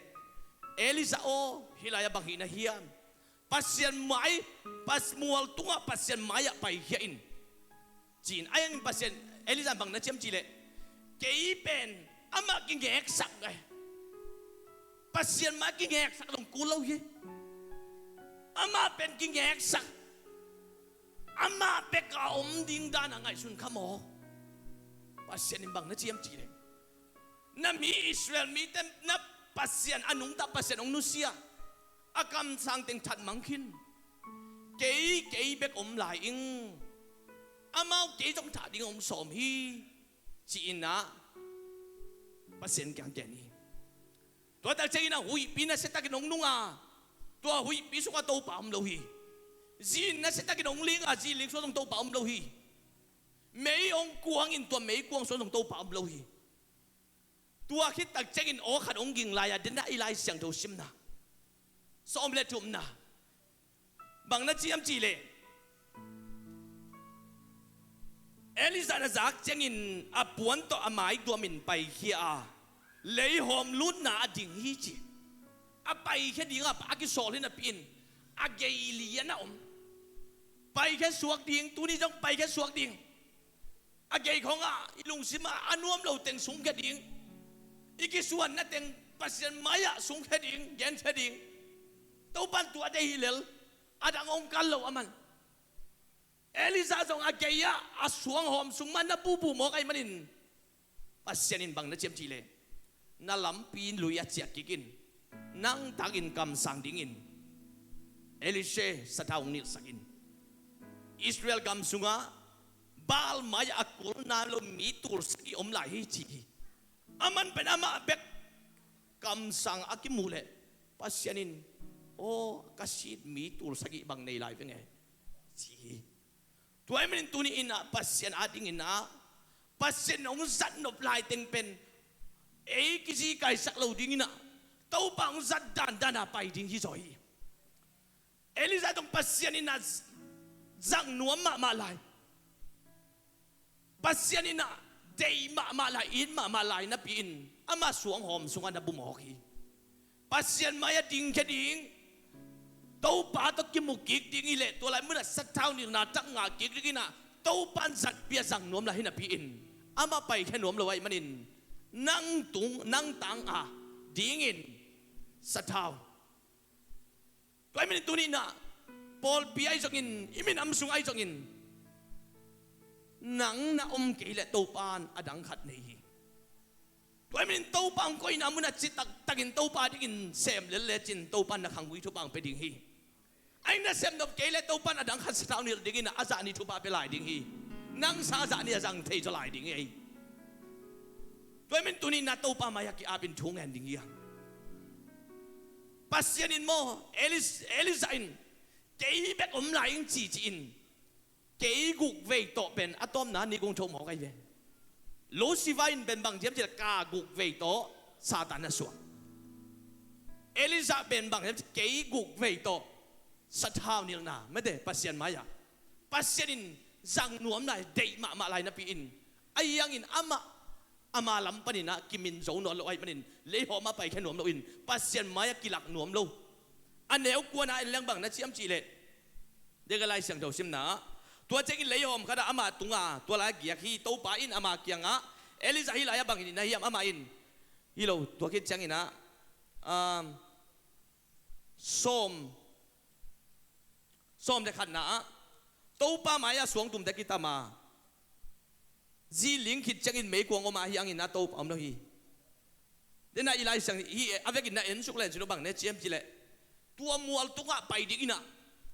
Elijah aw, hih lai-ah bang hih na hiam? Pasian mai, pas mual tungah Pasian mai-ah paikhia in. Ci-in a hiangin Pasian, Elijah bang na ciam cihleh, kei pen amah kingeksak ngai. Pasian mai kingeksak zong kul lo hi. Amah pen kingeksak. Amah bek a om ding dan a ngaihsun kha maw? Pasian in bang na ciam cihleh, na mi Israel mite na Pasian a nungta Pasian hong nusia, a kamsang teng thatmang khin. Kei, kei bek om lai ing. Amau kei zong thah ding hong sawm hi, ci-in ah Pasian kiang gen hi. Tua tak ciangin ah huihpi nasiatakin hong nung a, tua huihpi sungah Topa om lo hi. Zi nasiatakin hong ling a, zi ling sungah zong Topa om lo hi. Mei hong kuangin tua mei kuang sungah zong Topa om lo hi. Tua khit tak ciangin aw khat hong ging lai-a, den ah i Lai Siangtho simna sawm le thumna bang na ciam cihleh, Elijah na zak ciangin a puan tawh a maituamin paikhia a, leihawm lutna a ding hi ci. A paikhia dingah a kisawl hi napi-in a gei lian a om. Paikhia suak ding, tuni zong paikhia suak ding. A gei khawngah i lungsimah a nuam lo teng sungkhia ding. I kisuanna teng Pasian mai-ah sungkhia ding, genkhia ding. Topan tua deih hi lel, a dang hong kal lo a man. Elijah zong a gei-ah a suanghawm sung mah na bubu mawk ahih manin, Pasian in bang na ciam cihleh, na lampi lui-ah ciah kik in, nang tangin kamsang dingin Elisha sathau hong nilhsak in. Israel gam sungah Baal mai-ah a kulna lo mi tul sagih om lai hi ci hi. A man pen amah bek kamsang a kimuh leh Pasian in, aw, ka sit mi tul sagih bang nei lai veng e, ci hi. Tua ahih manin tuni in ah Pasian adingin ah, Pasian hong zat nop lai teng pen ei kizikaisak lo dingin ah, Topa hong zat dandan a pai ding hi zaw hi. Elijah zong Pasian in ah zang nuam mahmah lai, Pasian in ah deih mahmah lai, it mahmah lai napi-in, amah suanghawm sungah na bu mawk hi. Pasian mai-ah dingkhia ding, Topa tawh kimu kik ding hi leh, tua lai munah sathau nilhna tak ngah kik dingin ah Topa in zatpi a zang nuam lai hi napi-in, amah paikhia nuam lo ahih manin, nang tung, nang tang a dingin sathau. Tua ahih manin tuni in ah, pawlpi ahi zongin, i minam sung ahi zongin, nang na om kei leh Topa in a dang khat nei hi. Tua ahih manin Topa hong koihna munah citak takin Topa dingin sem lel lecin Topa in na khanggui thupha hong pia ding hi. Ahi na sem nop kei leh Topa in a dang khat sathau nilh dingin ah a zah nih thupha pia lai ding hi. Nang sang a zah nih a zang thei zaw lai ding hi. Tua ahih manin tuni in ah Topa mai-ah ki-apin thu ngen ding hi a. Pasian in maw, Elis-, Elijah in, kei bek om lai ing ci ci-in, kei guk vei tawh pen a tawpna nih kong tho mawk ahi ve. Lucifer in pen bang hiam cih leh ka guk vei tawh Satan a suak. Elijah pen bang hiam cih leh kei guk vei tawh sathau nilhna, mete, Pasian mai-ah, Pasian in zang nuam lai, deih mahmah lai napi-in, ahi hangin amah ama lam panin ah kimin zo nawn lo ahih manin, leihawm ah paikhia nuam loin, Pasian mai-ah kilak nuam lo. A neu kuana en leng bang na ciam cihleh, deka Lai Siangtho simna ah, tua ciangin leihawm khatah ama tunga tua lai-ah giak hi. Topa in ama kiangah, Elijah, hih lai-ah bang hih na hiam? Amah in, hi lo, tua khit ciangin ah, um, sawm, sawm le khatna ah, Topa mai-ah suangtumte kitam a, zi ling khit ciangin meikuang om a, ahi hangin ah Topa om lo hi. Dena i Lai Siang hi, a vekin na ensuk len cin uh bang ne ciam cileh, tua mual tungah pai dingin ah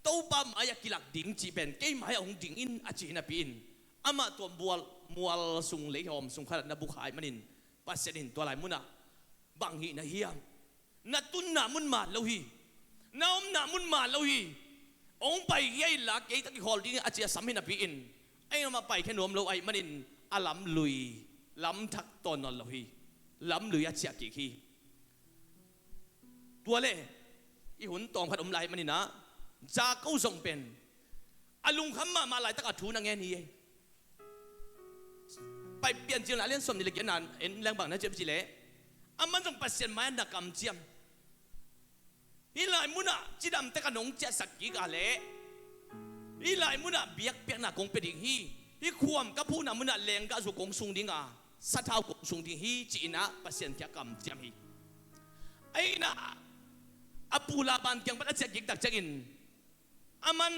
Topa mai-ah kilak ding cih pen, kei mai-ah hong ding in, a ci hi napi-in, amah tua mual, mual sung, leihawm sung khatah na bukha ahih manin, Pasian in tua lai munah bang hih na hiam? Na tunna mun maan lo hi. Na omna mun maan lo hi. Hong pai hi a, inla kei tawh kikhawl ding a ci a sam hi napi-in, a inn lamah paikhia nuam lo ahih manin, a lamlui, lamthak tawn nawn lo hi. Lamlui a ciah kik hi. Tua le i hun tawm khat om lai manin ah Jakob zong pen a lungkham mahmah laitak a thu na ngen hi. Pai Piancil a lian sawm nih le giatna en leng bang na ciam cih leh, aman zong Pasian mai-ah na kamciam. Hih lai munah cidamte ka nong ciahsak kik a leh, hih lai munah biakpiakna kong pia ding hi. Hih khuam ka phuhna munah lenggahzu kong sung ding a, sathau kong sung ding hi, ci-in ah Pasian kiang kamciam hi. Ahi inah a pu Laban kiang pan a ciah kik tak ciangin, aman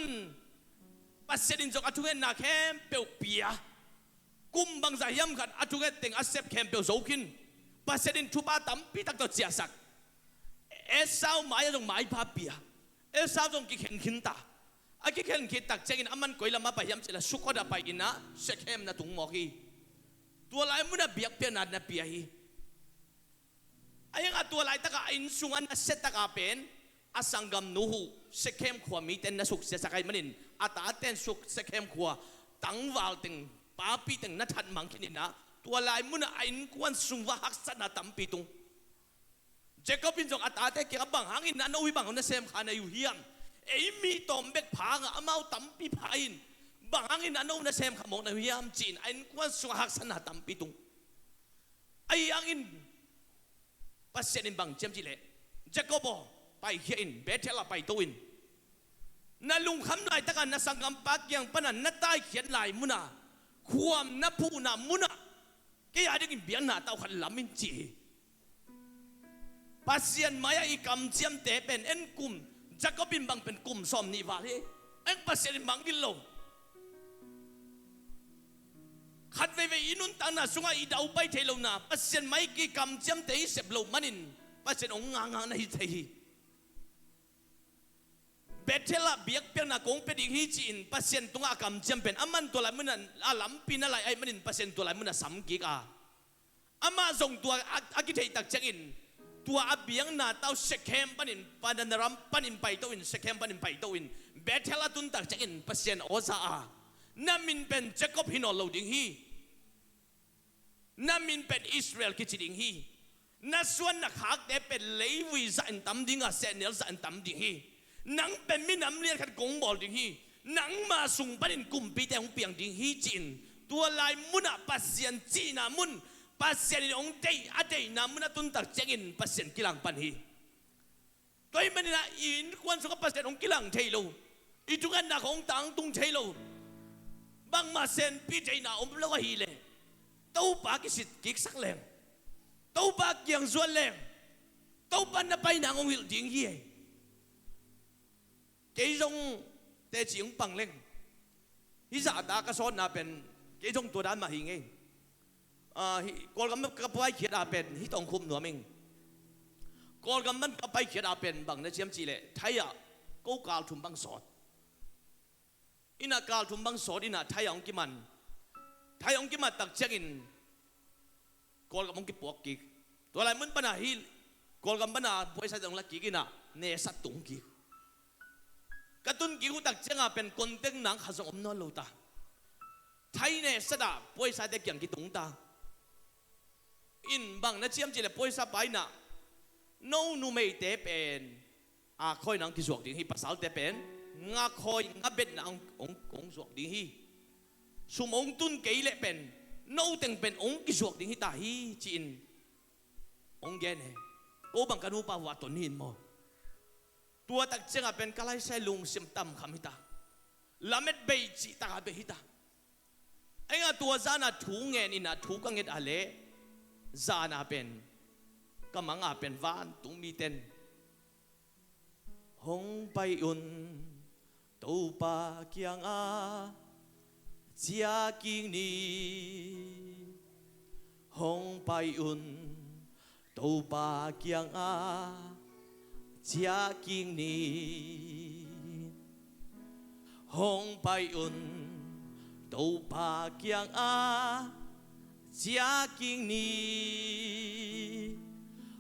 Pasian in zong a thungetna khempeuh pia. Kum bangzah hiam khat a thunget teng a sep khempeuh zo khin. Pasian in thupha tampi tak tawh ciahsak. Esau mai-ah zong maipha pia. Esau zong kikhen khin ta. A kikhen khit tak ciangin aman koi lamah pai hiam cih leh Sukkot ah pai inah Shekhem na tung mawk hi. Tua lai munah biakpiakna na pia hi. Ahi hangah tua laitakah a inn sungah na siatakah pen a sanggamnu uh Shekhem khua mite in na suksiasak ahih manin a tate in suk Shekhem khua tangval teng, papi teng na thatmang khin inah tua lai munah a innkuan sung uah haksatna tampi tung. Jakob in zong a tate kiangah, "Bang hangin a no uh hi bang hangin na semkha na hi uh hiam? Ei mi tawm bek pha hangah amau tampi pha in, bang hangin a no uh na semkha mawk na hi uh hiam?" ci-in a innkuan sungah haksatna tampi tung. Ahi hangin Pasian in bang ciam cih leh, "Jakob aw, paikhia in, Bethel ah paito in. Na lungkham laitakah na sanggampa kiang panah na taikhiat lai munah, khuam na phuhna munah kei a dingin biakna tau khat lam in," ci hi. Pasian mai-ah i kamciamte pen en kum, Jakob in bang pen kum sawm nih val hi. En Pasian in bang gilo. Khat veivei i nuntakna sungah i daupai thei lohna, Pasian mai-ah i kamciamte i sep loh manin Pasian hong ngakngak na hi thei hi. Bethel ah biakpiakna kong pia ding hi ci-in Pasian tungah a kamciam pen aman tua lai munah a lampi na laih ahih manin Pasian tua lai munah sam kik a, amah zong tua a, a kitheih tak ciangin tua a biakna tau Shekhem panin, Padanaram panin paito in, Shekhem panin paito in, Bethel a tun tak ciangin Pasian aw za a, "Na min pen Jakob hi nawn lo ding hi. Na min pen Israel kici ding hi. Na suan na khakte pen leivui zah in tam ding a, sehnel zah in tam ding hi. Nang pen minam lian khat kong bawl ding hi. Nangma sung panin kumpite hong piang ding hi," ci-in tua lai munah Pasian cihna mun, Pasian in hong deih a deihna mun a tun tak ciangin Pasian kilang pan hi. Tua ahih manin ah i innkuan sungah Pasian hong kilang thei lo, i thungetna khawng tangtung thei lo, bangmah senpih theihna om lo ahih leh Topa kisit kiksak leng, Topa kiang zuan leng, Topa na paina hong hilh ding hi. Kei zong teci hong pang leng, hih zahta ka sawtna pen kei zong tua dan mah hi ngei. Ah, hih Kawlgam ka paikhiat a pen hih tawh hong khum nuam ing. Kawlgam pan ka paikhiat a pen bang na ciam cih leh, Thai ah ko kal thum bang sawt. Inn ah kal thum bang sawt, inn ah Thai ah hong kiman. Thai ah hong kimat tak ciangin Kawlgam hong kipuak kik. Tua lai mun pan ah hih Kawlgam pan ah puaisa teng hong la kik, inn ah nesat tung kik. Ka tun kik uh tak ciang a pen contact nang khat zong om nawn lo ta. Thai nesat ah puaisate kiang kitung ta. In bang na ciam cih leh puaisa pa in ah, "No numeite pen a khawi nang kizuak ding hi, pasalte pen nga khawi, nga bet nang hong, hong zuak ding hi. Sum hong tun kei leh pen no teng pen hong kizuak ding hi ta hi," ci-in hong gen hi. Ko bang ka nupa uh a ton hi in maw. Tua tak ciang a pen ka laisai lungsim tam kham hi ta. Lamet bei cih tak a bei hi ta. Ahi hang tua zan a thu ngen in ah thu ka nget a leh, zan a pen ka mang a pen vantung mite in, "Hong pai un, Topa kiangah ciah kik ni. Hong pai un, Topa kiangah ciah kik ni. Hong pai un, Topa kiangah ciah kik ni.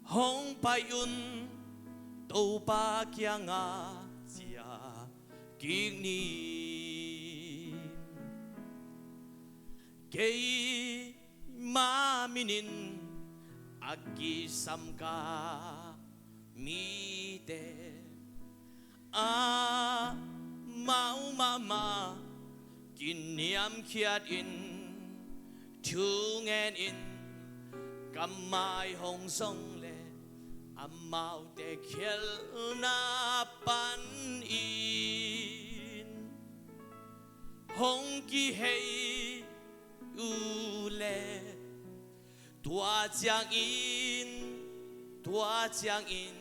Hong pai un, Topa kiangah ciah kik ni. Keima minin a kisam ka mite amau mahmah kiniamkhiatin thungenin ka mai hong zong le amaute khialhna panin hong kihei uh le tua ciangin, tua ciangin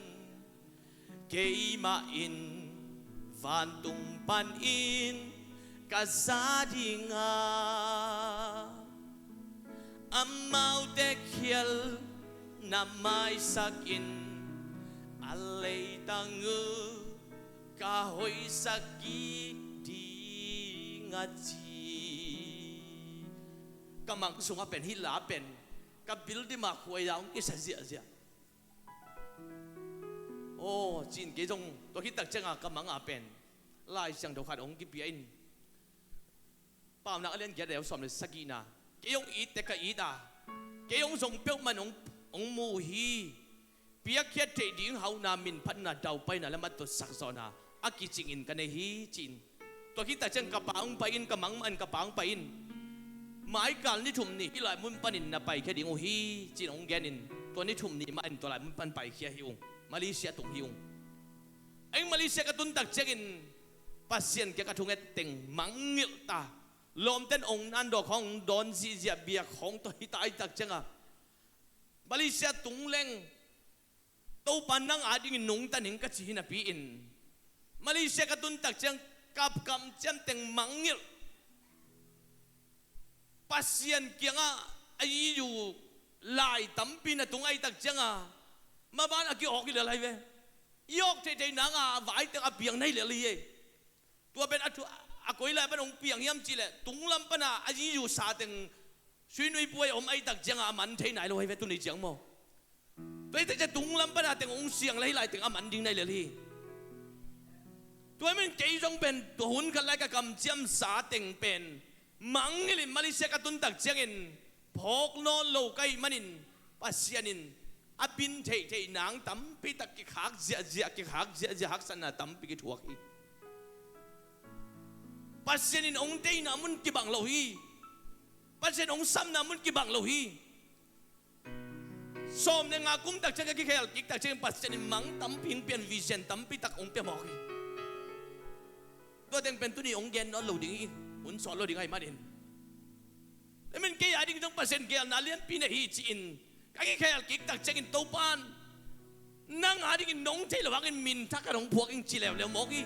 keimah in vantung panin ka za dinga amaute khialhna maisakin a leitang uh ka hoihsak kik ding a ci. Ka mang sungah pen hih la pen ka bil dima khuaida hong kisa ziahziah. Aw, cin kei zong tua khit tak cianga ka manga pen Lai Siangtho khat hong kipia in, Paunak a lian giat a neu sawm le sagihna, kei hong itte ka it a, kei hong zong peuhmah in hong, hong mu hi. Piakkhiat theih ding hauhna, minphatna, daupaina le matut sakzawhna a kicingin ka nei hi, ci-in. Tua khit tak ciang ka pa hong pai in, ka mang mah in ka pa hong pai in. Maikal ni thum ni hih lai mun panin na paikhia ding uh hi, ci-in hong gen in. Tua ni thum ni mah in tua lai mun pan paikhia hi ung. Malaysia tung hi ung. Eng Malaysia ka tun tak ciangin Pasian kiang ka thunget teng mangngilh ta. Lawmten ong nan dawk hong dawn zihziah biak hong tawh hi ta ai tak cianga Malaysia tung leng Topa nang adingin nungta ning ka ci hi napi-in Malaysia ka tun tak ciang kap kamciam teng mangngilh. Pasian kiangah a iyu lai tampi na tung ai tak cianga maban a kiawk hi lel hai ve. I awk theihtheih nanga vai teng a piang nai lel hi ei. Tua pen a thu a koi lai pan hong piang hiam cihleh tunglam pana a iyu sa teng suinui puai om ai tak cianga a man thei nai lo hai ve tuni ciang maw? Tua hi tak ciang tunglam pana teng hong siang lai lai teng a man ding nai lel hi. Tua min kei zong pen tua hun khat lai ka kamciam sa teng pen mangngilh in Malaysia ka tun tak ciangin phawk nawn lo ka hih manin Pasian in a bin theihtheih nang tampi tak kikhak ziahziah, kikhak ziahziah, haksatna tampi kithuak hi. Pasian in hong deihna mun kibang lo hi. Pasian hong samna mun kibang lo hi. Sawm le nga kum tak ciang ka kikhel kik tak ciangin Pasian in mang tampi hong pian, vision tampi tak hong pia mawk hi. Tua teng pen tuni hong gen nawn lo ding hi, hun sawt lo ding ahih manin. Tua min kei ading zong Pasian geelna lianpi na hi ci-in ka kikhel kik tak ciangin Topan nang adingin nong theih lo hangin min thak khat hong phuak ing ci leuleu mawk hi.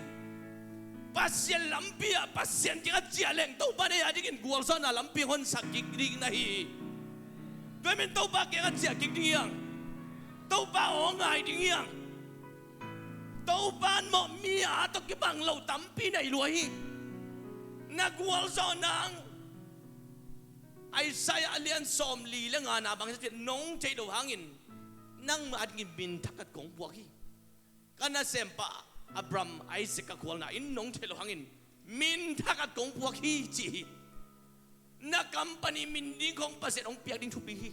Pasian lampi ah Pasian kiangah ciah leng Topa nei adingin gualzawhna lampi honsak kik ding na hi. Tua min Topa kiangah ciah kik ding hiang. Topa aw ngai ding hiang. Topa mawh mi a tawh kibang lo tampi nei lua hi. Na gualzawh nang Isaiah a lian sawm li le nga na bang ci nong theih lo hangin nangmah adingin min thak khat kong puak hi. Ka nasempa Abraham Isaac ka khualna in nong theih lo hangin min thak khat kong puak hi ci hi. Na company min ding khong Pasian hong piak ding thupi hi.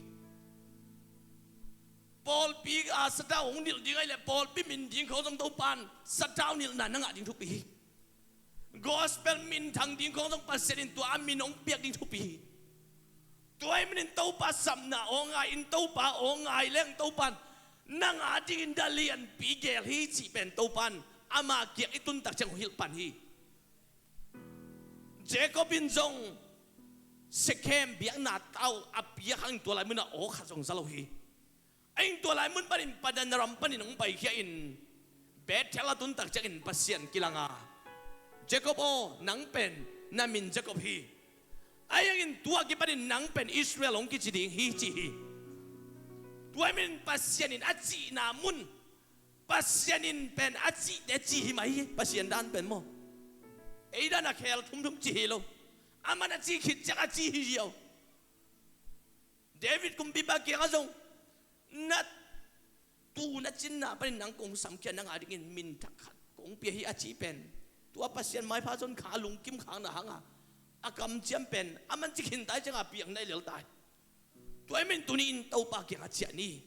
Pawlpi a satau hong nilh ding ahih leh pawlpi min ding khong zong Topan satau nilhna na ngah ding thupi hi. Gospel minthang ding khong zong Pasian in tua a min hong piak ding thupi hi. Tua ahih manin Topa sapna aw ngai in Topa aw ngai leng Topan nang adingin da lianpi geel hi cih pen Topan ama kiang i tun tak ciang hong hilh pan hi. Jacob in zong Shekhem biakna tau a piak hangin tua lai munah aw khat zong za lo hi. Ain tua lai mun panin Padan Aram panin hong paikhia in Bethel a tun tak ciangin Pasian kilanga Jacob aw nang pen na min Jacob hi. Ahi hangin tua kipanin nang pen Israel hong kici ding hi ci hi. Tua min Pasian in a cihna mun Pasian in pen a cihte ci hi mai hi. Pasian dan pen maw? Ei dan a khel thumthum ci hi lo. Aman a cih khit ciang a ci hi ziau. David kumpipa kiangah zong na tu na cinna panin nang kong samkhia nang adingin min thak khat kong pia hi a cih pen tua Pasian maipha zon kha a lungkim khakna hanga A kamciam pen a man ci khin tai ciangah piang nai lel tai. Tua ahih manin tuni-in Topa kiangah ciah ni.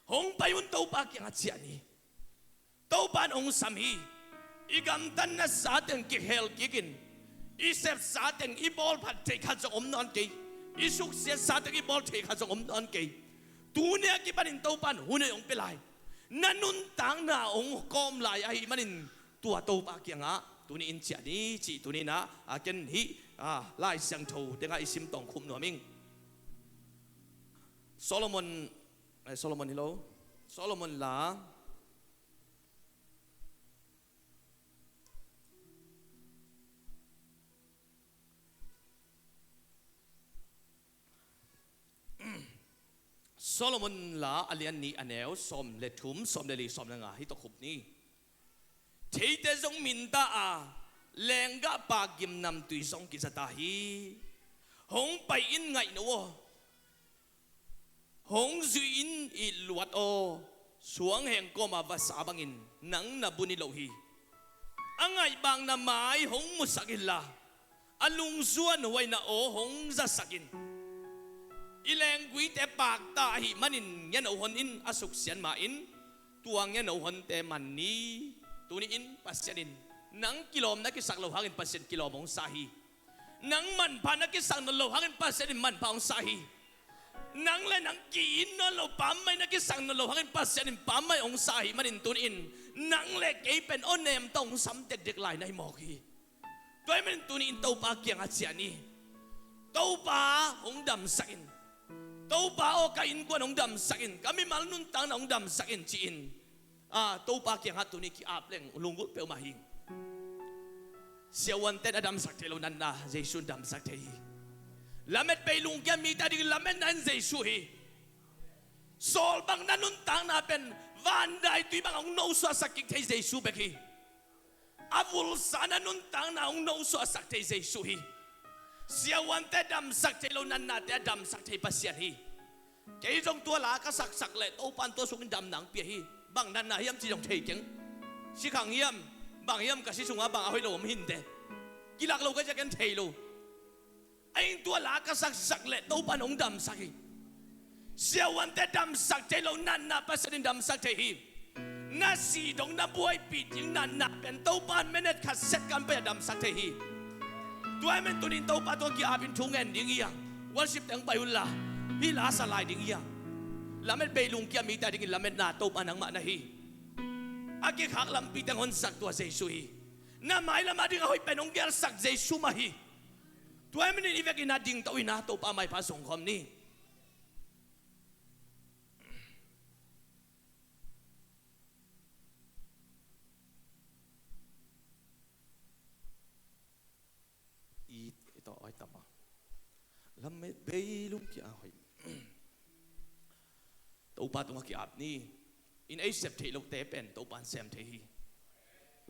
Hong pai un, Topa kiangah ciah ni. Topa in hong sam hi. I gamtatna sa teng kikhel kikin, i sepsa teng i bawl phat thei khat zong om nawn kei. I suksiatsa teng i bawl thei khat zong om nawn kei. Tuni a kipanin Topa in hun hong pia lai, na nuntakna hong kawm lai ahih manin tua Topa kiangah tuni-in ciah ni cih tuni-in ah, a ken hih, a, Lai Siangtho tengah i sim tawng khum nuam ing. Solomon, eh, Solomon hi lo. Solomon la. Solomon la a lian nih, a neu sawm le thum, sawm le li, sawm le nga, hih tawh khup ni. Theite zong minta a, lenggahpa gimnamtui zong kizata hi. Hong pai in, ngaihno aw. Hong zui in, it luat aw. Suangheng kawma vasa bangin nang na bun hi lo hi. A ngaihbakna mai hong musak inla, a lungzuan huaina aw hong zasak in. I lengguite pakta ahih manin ngiano hon in, a suksiat ma-in tua ngiano honte man ni. Tuni-in Pasian in nang kilawm na kisak lo hangin Pasian kilawm hong sa hi. Nang manpha na kisak nawn lo hangin Pasian in manpha hong sa hi. Nang le nang ki-it nawn lo, pammaih na kisak nawn lo hangin Pasian in pammaih hong sa ahih manin tuni-in nang le kei pen aw nem tawh hong sam dekdek lai na hi mawk hi. Tua ahih manin tuni-in Topa kiangah ciah ni. Topa, hong damsak in. Topa aw, ka innkuan hong damsak in, ka mimal nuntakna hong damsak in, ci-in, a, Topa kiangah tuni ki-ap leng lunggulh peuhmah hi. Siavuante in a damsak thei lo natna Jesu in damsak thei hi. Lamet bei lungkia mite adingin lametna in Jesu hi. Saul bang na nuntakna pen vandaitui bang hong nosuahsak kik thei Jesu bek hi. A vulsa na nuntakna hong nosuahsak thei Jesu hi. Siavuante damsak thei lo natnate a damsak thei Pasian hi. Kei zong tua la ka saksak leh Topa in tua sungin damna hong pia hi. Bang natna hiam cih zong thei keng. Sikhang hiam, bang hiam, ka si sungah bang a hoih lo om hinteh. Kilak lo ka zia ken thei lo. Ahi zongin tua la ka saksak leh Topa in hong damsak hi. Siavuante damsak thei lo natna Pasian in damsak thei hi. Na si dong, na buaipih ding natna pen Topa in minute khat second pai-a damsak thei hi. Tua ahih manin tuni-in Topa tungah ki-apin thu ngen ding hi hang. Worship teng pai unla, hih la sa lai ding hi hang. Lamet bei lungkia mite adingin lametna Topa nangmah na hi. A kikhak lampi teng honsak tua Jesu hi. Na mailam ading a hoih pen hong gelsak Jesu mah hi. Tua ahih manin i vekin a dingto in a Topa maipha zong khawm ni. I, i tawh oi tam a. Lamet bei lungkia hoih. Topa tungah ki-ap ni. In ei sep theih lote pen Topa in sem thei hi.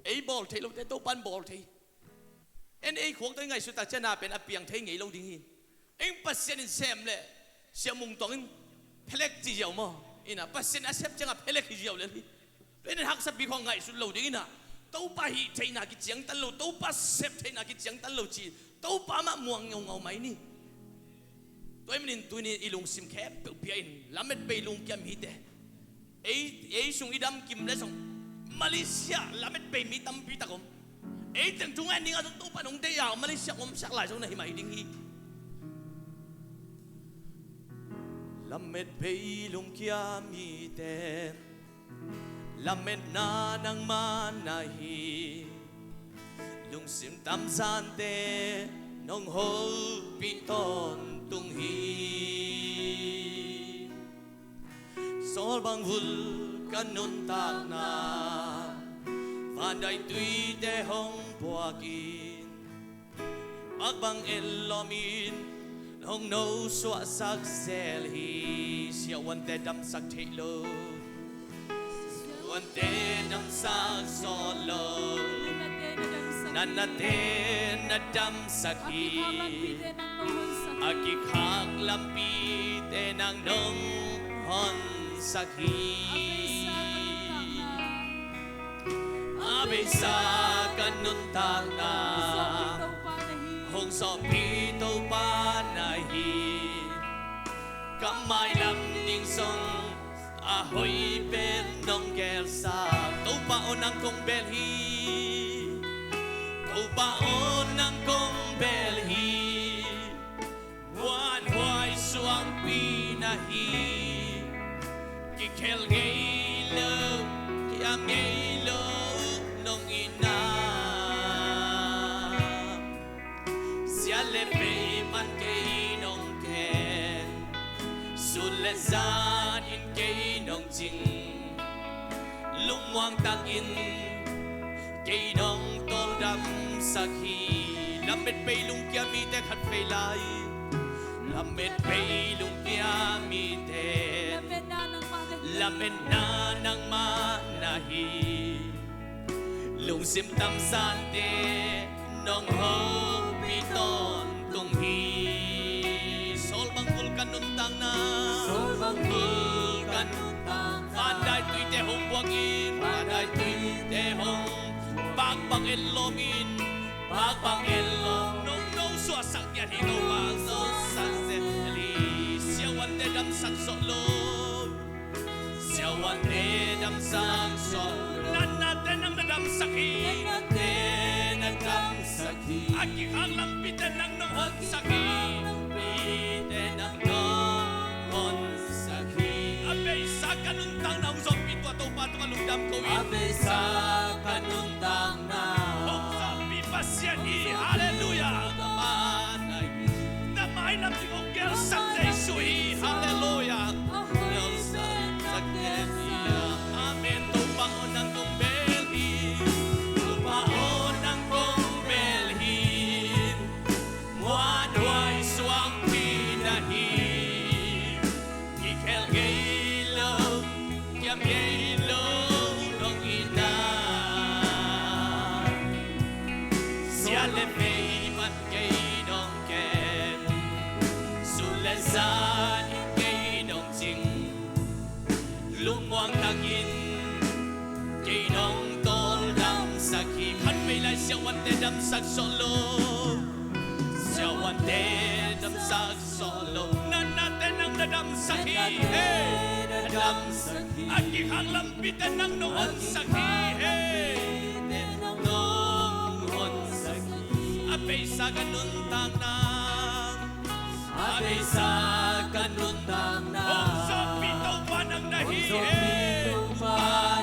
Ei bawl theih lote Topa in bawl thei. En ei khuak tawh i ngaihsut tak ciangin a pen a piang thei ngei lo ding hi. Eng Pasian in sem leh Sia Mung Tuang in phelek ci ziau maw? Ina Pasian a sep ciangah phelek hi ziau lel hi. Tua in haksapi khawng ngaihsut lo ding ina Topa hih theihna kiciangtan lo, Topa sep theihna kiciangtan lo ci, Topa mah muang ngaungau mai ni. Tua ahih manin tuni-in i lungsim khempeuh pia in lamet bei lungkia mite. Ei, ei sung i dam kim leh zong Malaysia lamet bei mi tampi tak om. Ei teng thu ngen dingah zong Topa in hong deih a, Malaysia om siak lai zong na hi mai ding hi. Lamet bei lungkia mite, lametna nangmah na hi. Lungsim tamzante nong hopih tawntung hi. Saul bang vul ka nuntakna, vandaituite hong puakin, pakbang en lawmin hong nosuahsak zel hi. Siavuante damsak theih lo, siavuante damsak zawh lo, natnate na damsak hi. A kikhak lampite nang nong honsak hi. A beisa ka nuntakna, a beisa ka nuntakna hong Sawpi Topa na hi. Ka mailam ding sung a hoih pen nong gelsa. Topa aw nang kong bel hi. Topa aw nang kong bel hi. Muanhuai suangpi na hi. Kikhel ngei lo, kiam ngei lo nong ina. Sia le vei pan kei nong ken, sun le zan in kei nong cing. Lungmuang takin kei nong tawldamsak hi. Lamet pei lungkia mite khat vei lai. Lamet pei lungkia mite. Lametna nangmah na hi. Lungsim tamsante nong hopih tawntung hi. Sawl bang bul ka nuntakna. Sawl bang bul ka nuntakna. Vandaituite hong buak in. Vandaituite hong pakpak en lawm in. Pakpak en lawm. Nong no suahsak ngiat hi. Nong bang suahsak zel hi. Siavuante damsak sawh lo. Siavuante damsak sawh lo. Natnate nang na damsak hi. Natnate na damsak hi. A kikhak lampite nang nong honsak hi. A kikhak lampite nang nong honsak hi. A beisa ka nuntakna hong zawhpih tua Topa tungah lungdam ko in. A beisa ka nuntakna hong zawhpih Pasian hi. Halleluiah. Na mailam ding hong gelsak Jesu hi. Halleluiah. Amen. Topa aw nang kong bel hi. Topa aw nang kong bel hi. Muanhuai suangpi na hi. Kikhel ngei lo, kiam ngei lo nong ina. Sia le vei pan kei nong ken, sun le zan in kei nong cing. Lungmuang takin kei nong tawldamsak hi. Khat vei lai. Siavuante damsak sawh lo. Siavuante damsak sawh lo. Natnate nang na damsak hi. Hey, na damsak hi. A kikhak lampite nang nong honsak hi. Hey, nong honsak hi. A beisa ka nuntakna. A beisa ka nuntakna. Hong zawhpih Topa nang na hi. Hong zawhpih Topa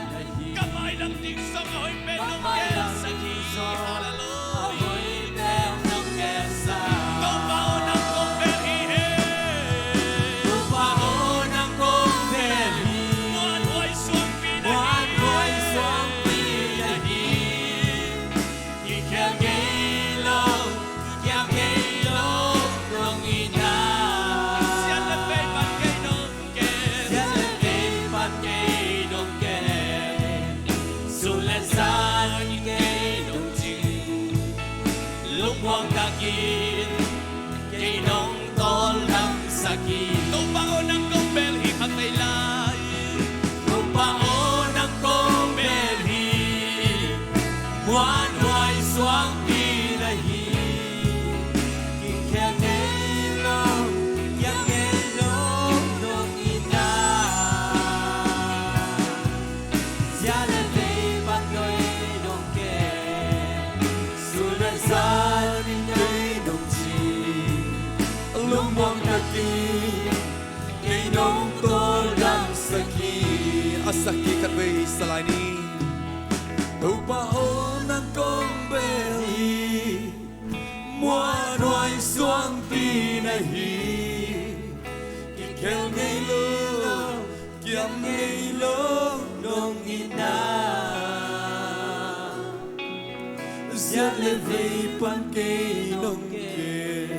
na hi. Ka mailam ding sung a hoih pen nong gelsak hi. Halleluiah. A hoih pen nong gelsak. Topa aw nang kong bel hi. Topa aw nang kong bel hi. Muanhuai suangpi na hi. Muanhuai suangpi na hi. Kikhel ngei lo, kiam ngei lo nong ina. Sia le vei pan kei nong ken. Sia le vei pan kei nong ken. Sun le zan in kei nong cing. Lungmuang takin kei nong tawldamsak hi. Topa aw nang kong bel hi. Khat vei lai. Topa aw nang kong bel hi. Muanhuai suangpi na hi. Kikhel ngei lo, kiam ngei lo nong ina. Sia le vei pan kei nong ken, sun le zan in kei nong cing. Lungmuang takin kei nong tawldamsak hi. A sakhi khat vei sa lai ni. Topa aw nang kong bel hi. Muanhuai suangpi na hi. Kikhel ngei lo, kiam ngei lo nong ina. Sia le vei pan kei nong ken,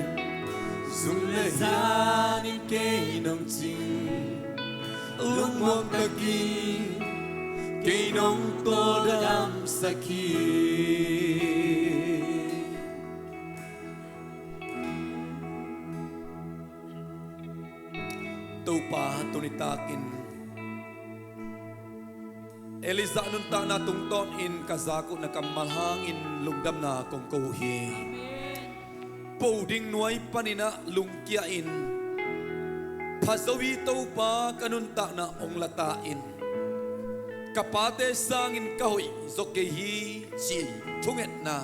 sun le zan in kei nong cing. Lungmuang takin kei nong tawldamsak hi. Topa, tuni takin Elijah nuntakna tungtawnin ka zak uh na kammal hangin lungdamna kong ko uh hi. po ding nuai panin ah lungkia in, pha zo hi Topa, ka nuntakna hong la ta in, ka pate sangin ka hoih zaw kei hi, ci thungetna.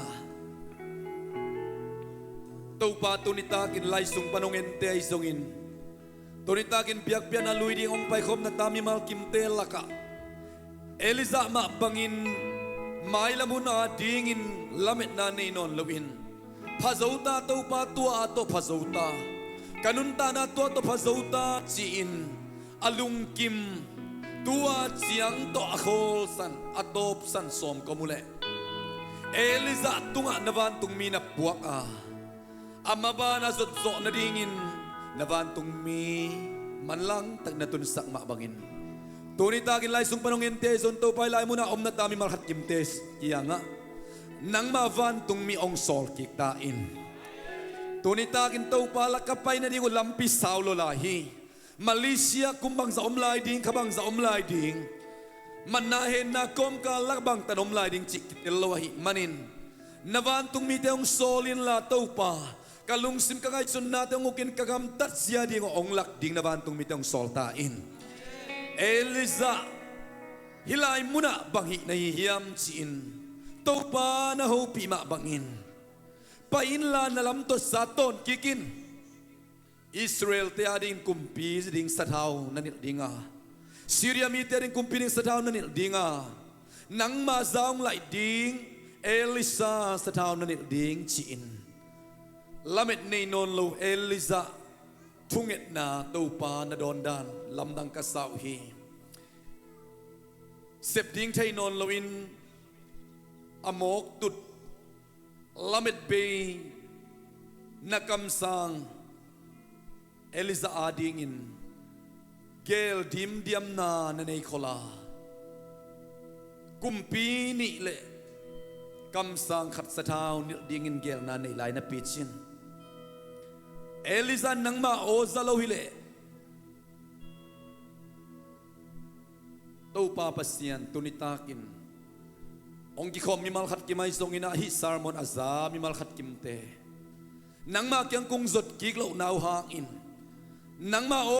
Topa, tuni takin lai sung pan hong ente ahi zongin, tuni takin biakpiakna lui ding hong paikhopna ta mimal kimte lakah Elijah mah bangin mailam hun adingin lametna nei nawn loin, pha zo ta Topa, tua a tawh pha zo ta, ka nuntakna tua tawh pha zo ta, ci-in a lungkim, tua ciang tawh a khawlsan, a tawpsan sawm ko mu leh, Elijah tungah na vantungmi na puak a, a maban a zotzawh nadingin na vantungmi manlang tak na tunsak mah bangin, tuni takin lai sung pan hong ente zong Topa i lai munah omna ta mimal khat kimte kiangah nangma vantungmi hong sawl kik ta in. Tuni takin Topa, lak ka pai nading uh lampi sau lo lai hi. Malaysia kum bangzah om lai ding, kha bangzah om lai ding, manna henna kawmkal lak bangtan om lai ding cih kitel lo ahih manin, na vantungmite hong sawl inla Topa, ka lungsim ka ngaihsutnate hong ukin ka gamtat zia ding uh hong lak ding na vantungmite hong sawl ta in. Elijah hih lai munah bang hih na hi hiam ci-in Topa na hopih mah bangin, pai inla na lam tawh sa tawn kik in. Israel-te adingin kumpi ding sathau na nilh ding a, Syria mite adingin kumpi ding sathau na nilh ding a, nangma za hong laih ding Elisha sathau na nilh ding, ci-in lamet nei nawn lo Elijah thungetna Topa na dawndan lamdang ka sa uh hi. Sep ding thei nawn loin a mawk tut, lamet bei na kamsang Elijah adingin geel dimdiamna na nei khol a, kumpi nih le kamsang khat sathau nilh dingin geelna nei lai napi cin, Elijah nangma aw za lo hileh, Topa Pasian, tuni takin hong kikhawm mimal khat kim ahi zongin ah, hih sermon a za mimal khat kimte nangma kiang kong zot kik lohna uh hangin, nangma aw